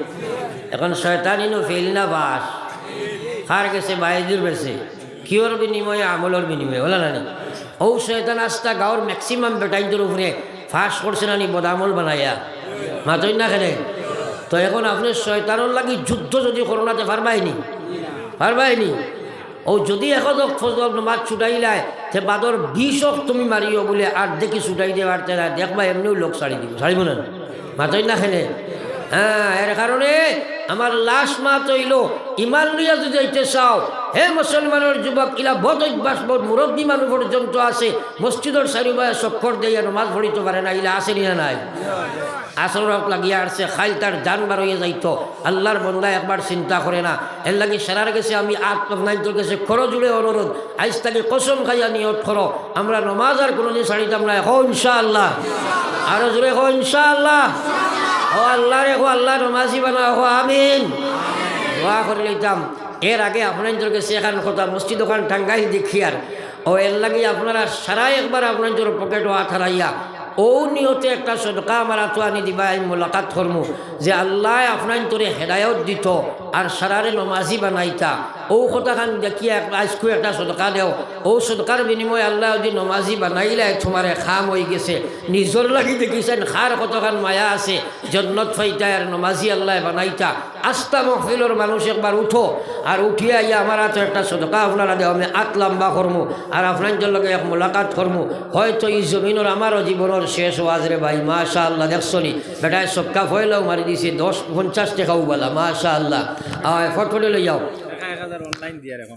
এখন শয়তান ইনো ফেইল না পাশ? কার গেছে? বায়েজিদর গেছে। কিওর বিনিময়ে? আমলর বিনিময়ে, অলা না নি? অউ শয়তান আস্তা গাঁওর maximum বেটাইন্তর উপরে পাশ করছে না নি বদামল বানাইয়া? মাতইন না কেনে? তো এখন আপনে শয়তানর লাগি যুদ্ধ যুদি করো না তে পারবায় নি? পারবায় নি? অউ যুদি এক অক্ত ফজর নমাজ ছুটাইলায়, তে বাদর বিশ অক্ত তুমি মারিও বুলে, আর দেখি ছুটাইতে পারতে না, দেখবা এমনেউ লোক ছাড়ি দিবো, ছাড়িবো না? মাতইন না কেনে? হ্যাঁ, এর কারণে আমার last মাত অইলো, ইমান লইয়া যুদি যাইতে চাও, হে মুসলমানর যুবক, ইলা বদ অভ্যাস, বদ মুরব্বি মানুষ পর্যন্ত আছে, মসজিদর চাইরোবায় চক্কর দিয়া নমাজ পড়িতো পারে না, ইলা আছে নি না নাই? আসর অক্ত লাগিয়া আসছে, কাইল তার জান বার অইয়া যাইতো। আল্লার বন্দা একবার চিন্তা করে না। এরলাগি সারার গেছে আমি আত-, আপনাইন্তর গেছে করজোড়ে অনুরোধ, আইজ থাকি কসম খাইয়া নিয়ত করো, আমরা নমাজ আর কুনুদিন ছাড়িতাম না। কও ইনশাআল্লাহ। আরো জোরে কও ইনশাআল্লাহ। ও আল্লারে কও, আল্লাহ নমাজি বানাও, কও আমিন। দোয়া করি লইতাম। এর আগে আপনাইন্তর গেছে এখান কথা, মসজিদ ওখান টাঙ্গাইল দেখিয়ার। অউ এরলাগি আপনারা সারা একবার আপনাইন্তর পকেটো আত হারাইয়া অউ নিয়তে একটা সদকা আমার আতো আনি দিবা, আমি মোলাকাত করমু যে আল্লায় আপনাইন্তরে হেদায়ত দিতো আর সারারে নমাজি বানাইতা। অউ কথাখান দেখিয়া এক-, আইজকু একটা সদকা দেও, অউ সদকার বিনিময়ে আল্লায় যুদি নমাজি বানাইলায় তুমারে কাম অইগেছে। নিজর লাগি দেখিছইন কার কতখান মায়া আছে, জন্নত পাইতা আর নমাজি আল্লায় বানাইতা। আস্তা মহফিলর মানুষ একবার উঠো, আর উঠিয়া আইয়া আমার আতো একটা সদকা আপনারা দেও, আমি আত লাম্বা করমু, আর আপনাইন্তর লগে এক মোলাকাত করমু। হয়তো ই জমিনর আমারও জীবনর শেষ ওয়াজ রে ভাই, মাশাআল্লাহ, দেখছো নি? বেটায় সবকা পয়লাও মারি দিছে, দশ, পঞ্চাশ টেকাও বালা, মাশাআল্লাহ। আয়, ফটফটি লই যাও।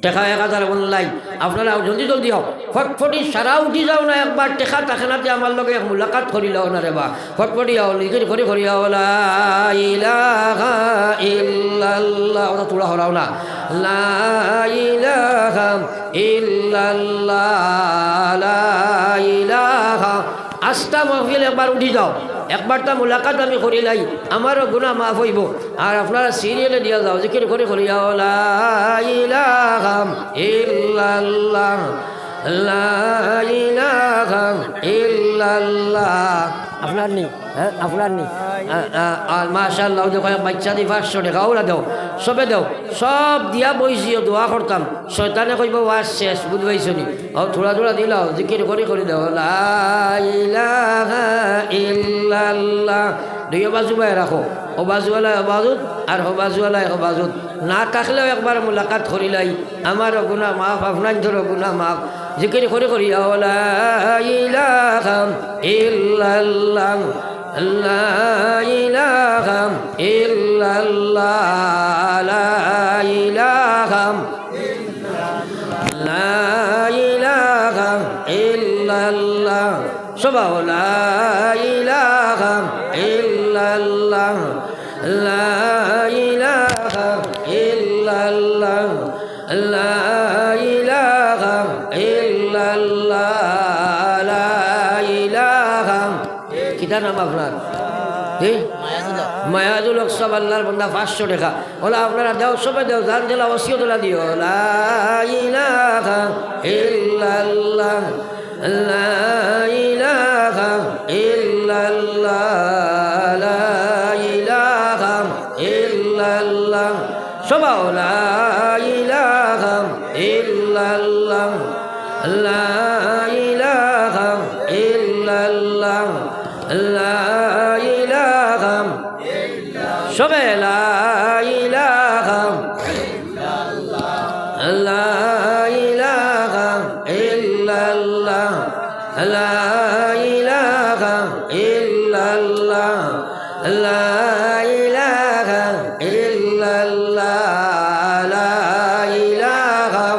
টেকা এক হাজার online। আপনারা জলদি জলদি আও। ফটফটি সারা উঠি যাও না একবার, টেকা থাকে না তে আমার লগে এক মোলাকাত করি লও না রে বা। ফটফটি আও, জিকির করি করি আও, লা ইলাহা ইল্লাল্লাহ। ওটা তোরা হরাও না। লা ইলাহা ইল্লাল্লাহ, লা ইলাহা। আস্তা মহফিল একবার উঠি যাও, একবারতা মোলাকাত আমি করিলাই, আমারও গুনা মাফ অইবো। আর আপনারা serial-এ দিয়া যাও, জিকির করি করি আও, লা ইলাহা ইল্লাল্লাহ, লা ইলাহা ইল্লাল্লাহ। আপনার নি, হ্যাঁ, আপনার নি। আ, আ, আ, মাশাআল্লাহ, অউ দেখো, এক বাইচ্চা দি পাঁচশো টেকা, অউলা দেও, সবে দেও, সব দিয়া বইজিও, দোয়া করতাম। শয়তানে কইবো, "ওয়াজ শেষ", বুঝ পাইছো নি? অউ থুড়া থুড়া দিলাও, জিকির করি করি দেও, লা ইলাহা ইল্লাল্লাহ। দুইও বাজু বায় রাখো, অউ বাজুআলায় অউ বাজুত, আর হউ বাজুআলায় হউ বাজুত। না থাকলেও একবার মোলাকাত করিলাই, আমারও গুনা মাফ, আপনাইন্তরও গুনা মাফ। জিকির করি করি, লা ইলাহা ইল্লাল্লাহ, লা ইলাহা ইল্লাল্লাহ, লা ইলাহা, লা ইলাহা ইল্লাল্লাহ। সবাই লা ইলাহা ইল্লাল্লাহ, লা ইলাহা ইল্লাল্লাহ, লা ইলাহা ইল্লাল্লাহ, লা ইলাহা। কিতা নাম আপনার? জি? মায়াজুল হক। মায়াজুল হক সাব, আল্লাহর বান্দা, পাঁচশো টেকা। অলা আপনারা দেও, সবে দেও, জান দিলা, ওসিয়ত অলা দিও। লা ইলাহা ইল্লাল্লাহ, লা ইলাহা ইল্লাল্লাহ, লা ইলাহা ইল্লাল্লাহ। সবাই লা ইলাহা ইল্লাল্লাহ, লা ইলাহা ইল্লাল্লাহ, লা ইলাহা। সবে লা ইলাহা, লা ইলাহা ইল্লাল্লাহ, লা ইলাহা ইল্লাল্লাহ, লা ইলাহা ইল্লাল্লাহ, লা ইলাহা,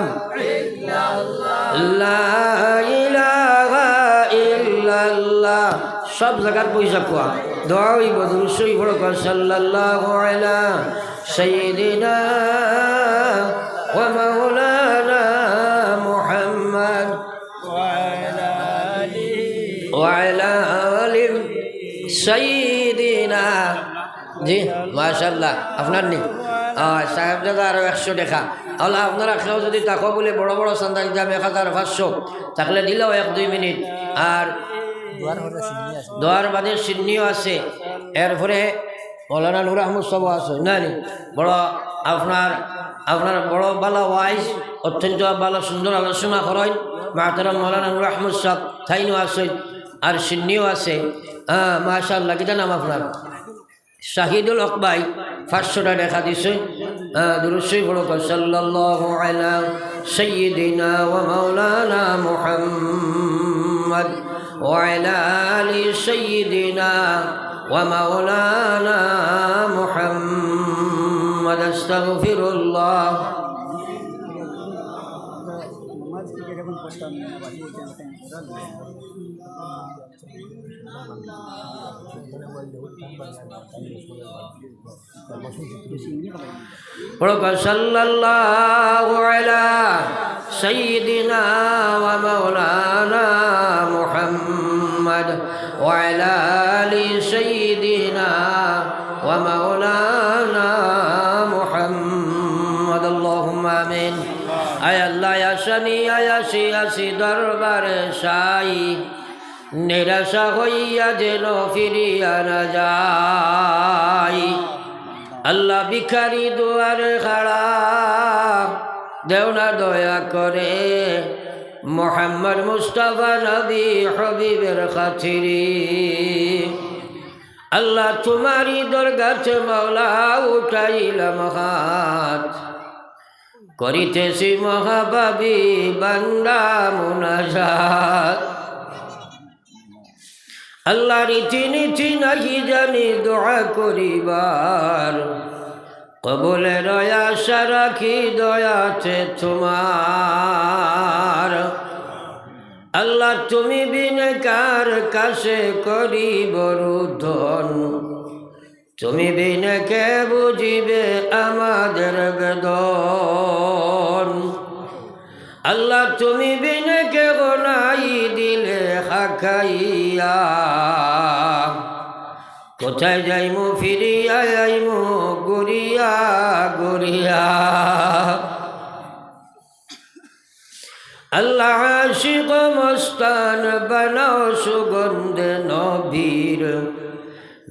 লা ইলাহা ইল্লাল্লাহ। সব জাগার পয়সা কোয়া। দোয়া অইবো, দুরুদ শরিফ পড়ো, সাল্লাল্লাহু আলা সাইয়্যিদিনা ওয়া মাওলানা মুহাম্মদ ওয়া আলা আলি সাইয়্যিদিনা। জি, মাশাআল্লাহ। আপনার নি? আহ, সাহেবজাদা আরো একশো টেকা। আল্লাহ, আপনারা কেউ যদি থাকো বুলে বড় বড় চান্দা দিতাম এক হাজার পাঁচশো, থাকলে দিলাও এক দুই মিনিট। আর দোয়ার বাদে সিন্নিও আছে। এরপরে মৌলানা নূর আহমদ সাব আছে, না নি? বড় আপনার, আপনার বড় ভালা ওয়াইজ, অত্যন্ত ভালা সুন্দর আলোচনা করইন। মাহতারাম মৌলানা নূর আহমদ সাব তাইনও আছে, আর সিন্নিও আছে। হ্যাঁ, মাশাআল্লাহ। কিতা নাম আপনার? শাহিদুল হক ভাই পাঁচশো টেকা দিছইন। হ্যাঁ, দুরুদ শরিফ পড়ো, সাল্লাল্লাহু আলা সাইয়্যিদিনা ওয়া মাওলানা মুহাম্মদ ওয়া আলা আলি সাইয়্যিদিনা ওয়া মাওলানা মুহাম্মদ। আস্তাগফিরুল্লাহ। পড়ো, সাল্লাল্লাহু আলা সাইয়্যিদিনা ওয়া মাওলানা মুহাম্মদ ওয়া আলা আলি সাইয়্যিদিনা ওয়া মাওলানা মুহাম্মদ। আল্লাহুম্মা আমিন। আয় আল্লাহ, আশা নিয়া আইছি দরবারে শাহী, নিরাশা হইয়া যেন ফিরিয়া না যাই। আল্লাহ, ভিখারি দুয়ারে খাড়া, দেও না দয়া করে মোহাম্মদ মুস্তাফা নবী হাবিবের খাতিরে। আল্লাহ, তুমারি দরগাত মাওলা উঠাইলাম হাত, করিতেছি মহাভাবী বান্দা মুনাজাত। আল্লাহ, রীতিনীতি নাহি জানি দোয়া করিবার, কবুলের আশা রাখি দয়াতে তুমার। আল্লাহ, তুমি বিনে কার কাছে করিব রুদন, তুমি বিনে কে বুঝিবে আমাদের বেদন। আল্লাহ, তুমি বিনে কে গনাই দিলে হাকাইয়া, কোথায় যাইমু ফিরিয়া আইমু ঘুরিয়া ঘুরিয়া। আল্লাহ, আশিক মস্তান বানাও সুগন্ধে নবীর,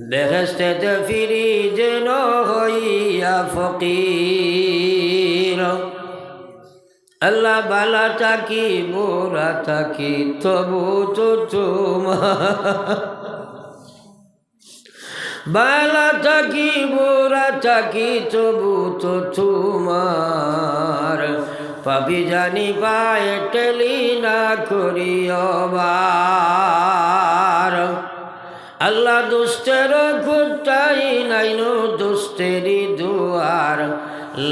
বেহেশতেতে ফিরি যেন হইয়া ফকির। আল্লাহ, বালা থাকি বুরা থাকি তবু তো তুমার, বালা থাকি বুরা থাকি তবু তো তুমার, পাপী জানি পায়ে ঠেলি না করিও বার। আল্লাহ, দুস্তের কুত্তাই নাইনু দুস্তেরি দুয়ার,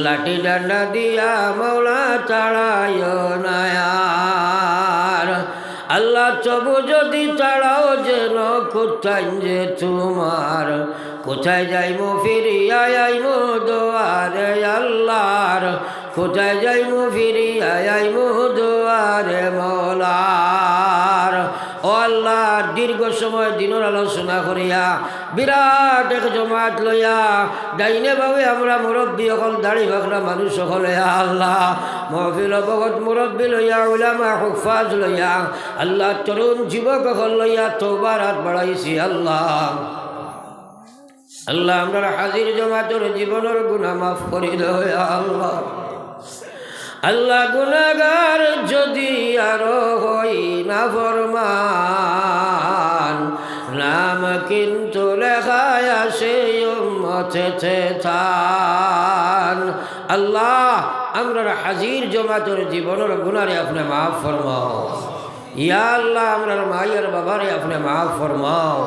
লাঠি ডান্ডা দিয়া মাওলা তাড়াইও না আর। আল্লাহ, তবু যদি তাড়াও যেন কোথায় যে তোমার, কোথায় যাইমু ফিরিয়া আইমু দুয়ারে আল্লাহর, কোথায় যাইমু ফিরিয়া আইমু দুয়ারে মৌলার। ও আল্লাহ, দীর্ঘ সময় দিনর আলোচনা করিয়া বিরাট এক জমাত লইয়া, ডাইনে বামে আমরা মুরব্বি অকল, দাড়ি পাকনা মানুষ অকল, ইয়া আল্লাহ, মাহফিল বহত মুরব্বি লইয়া, উলামা হুফাজ লইয়া, আল্লাহ, তরুণ যুবক অকল লইয়া তওবার আত বাড়াইছি, আল্লাহ। আল্লাহ, আমরার হাজির জমাতর জীবনর গুনা মাফ করি দেও, ইয়া আল্লাহ। আল্লাহ, গুনাগার যদি আরো হই নাফরমান, নাম কিন্তু লেখায় আছে উম্মতে তান। আল্লাহ, আমরার হাজির জমাতর জীবনর গুনারে আপনে মাফ ফরমাও। ইয়া আল্লাহ, আমরার মাই আর বাবারে আপনে মাফ ফরমাও।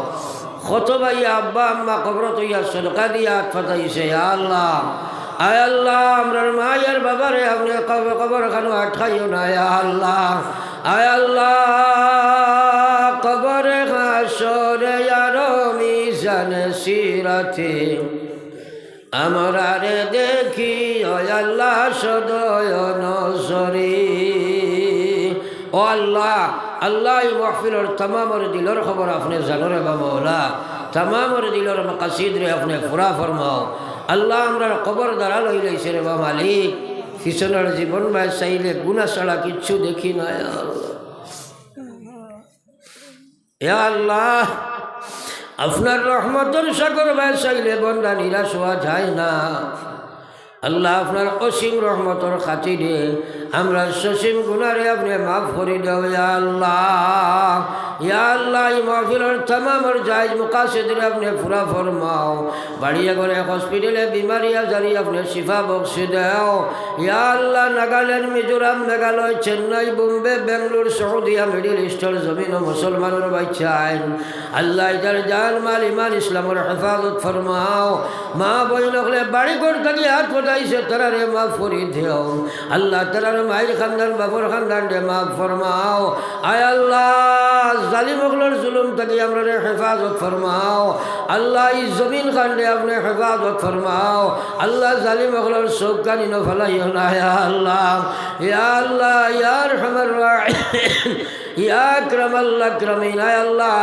কত ভাইয়ে আব্বা আম্মা কবরত অইয়া সদকা দিয়া আত পাতাইছে, ইয়া আল্লাহ। আয় আল্লাহ, আমরার মাই আর বাবারে আপনে কব-, কবরখানো আটকাইও না, ইয়া আল্লাহ। আয় আল্লাহ, কবরে হাশরে আর মিজানে সিরাতে আমরারে দেখিও আল্লাহ সদয় নজরে। ও আল্লাহ, আল্লাহ, ই মাহফিলর তামামর দিলর খবর আপনে জানো রে বা মৌলা, তামামর দিলর মাকাসিদরে আপনে পুরা ফরমাও। আল্লাহ, আমরার কবর দাঁড়া লইলাইছে রে বা মালিক, পিছনর জীবন বায় চাইলে গুনা ছাড়া কিচ্ছু দেখি না, ইয়া আল্লাহ। ইয়া আল্লাহ, আপনার রহমতর সাগর বায় চাইলে বন্দা নিরাশ হওয়া যায় না। আল্লাহ, আপনার অসীম রহমতর খাতিরে আমরার সসীম গুনারে আপনে মাফ করি দেও, ইয়া আল্লাহ। ইয়া আল্লাহ, ই মাহফিলর তামামর জায়েজ মাকাসিদরে আপনে পুরা ফরমাও। বাড়িয়ে ঘরে হসপিটালে বিমারি আজারি আপনে শিফা বখশি দেও। ইয়া আল্লাহ, নাগাল্যান্ড, মিজোরাম, মেঘালয়, চেন্নাই, বোম্বে, বেঙ্গালুর, সৌদিয়া, মিডল ইস্টর জমিনো মুসলমানর বাইচ্চাইন, আল্লাহ, ইতার জান, মাল, ইমান, ইসলামর হেফাজত ফরমাও। মা বইন অকলে বাড়ি ঘর থাকি আত পাতাইছে, তারারে মাফ করি দেও। আল্লাহ, তারার মাইর খান্দান, বাফর খান্দানরে মাফ ফরমাও। আয় আল্লাহ, জালিম অকলর জুলুম থাকি আমরারে হেফাজত ফরমাও। আল্লাহ, ই জমিন খানরে আপনে হেফাজত ফরমাও। আল্লাহ, জালিম অকলর চউখ কানিনো ফালাইও না, ইয়া আল্লাহ। ইয়া আল্লাহ, ইয়া আরহামার রাহিমিন, ইয়া আকরামাল আকরামিন, আয় আল্লাহ,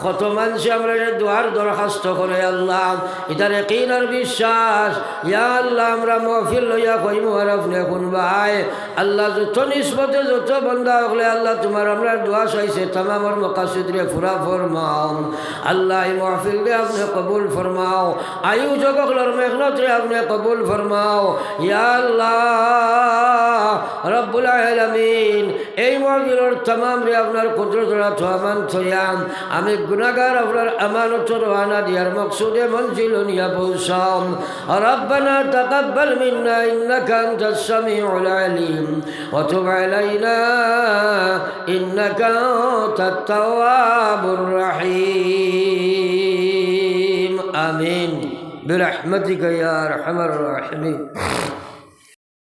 কত মানষে আমরারে দোয়ার দরখাস্ত করে, আল্লাহ, ইতার ইয়াকিন আর বিশ্বাস, ইয়া আল্লাহ, আমরা মাহফিল লইয়া কইমু আর আপনে হুনবায়। আল্লাহ, যত নিসবতে যত বন্দা অকলে, আল্লাহ, তুমার আমরার দোয়া চাইছে, তামামর মাকাসিদরে পুরা ফরমাও। আল্লাহ, ই মাহফিলরে আপনে কবুল ফরমাও, আয়োজক অকলর মেহনতরে আপনে কবুল ফরমাও। ইয়া আল্লাহ, রব্বুল আলামিন, এই মাহফিলর তামামরে আপনার কুদরতর আতো আমান থইয়াম। আমি গুনাগার আপনার আমানতো রওয়ানা দিয়ার মকসুদে মঞ্জিলো নিয়া পৌঁছাও। ربنا تقبل منا إنك أنت السميع العليم وتب علينا إنك أنت التواب الرحيم. آمين برحمتك يا أرحم الراحمين.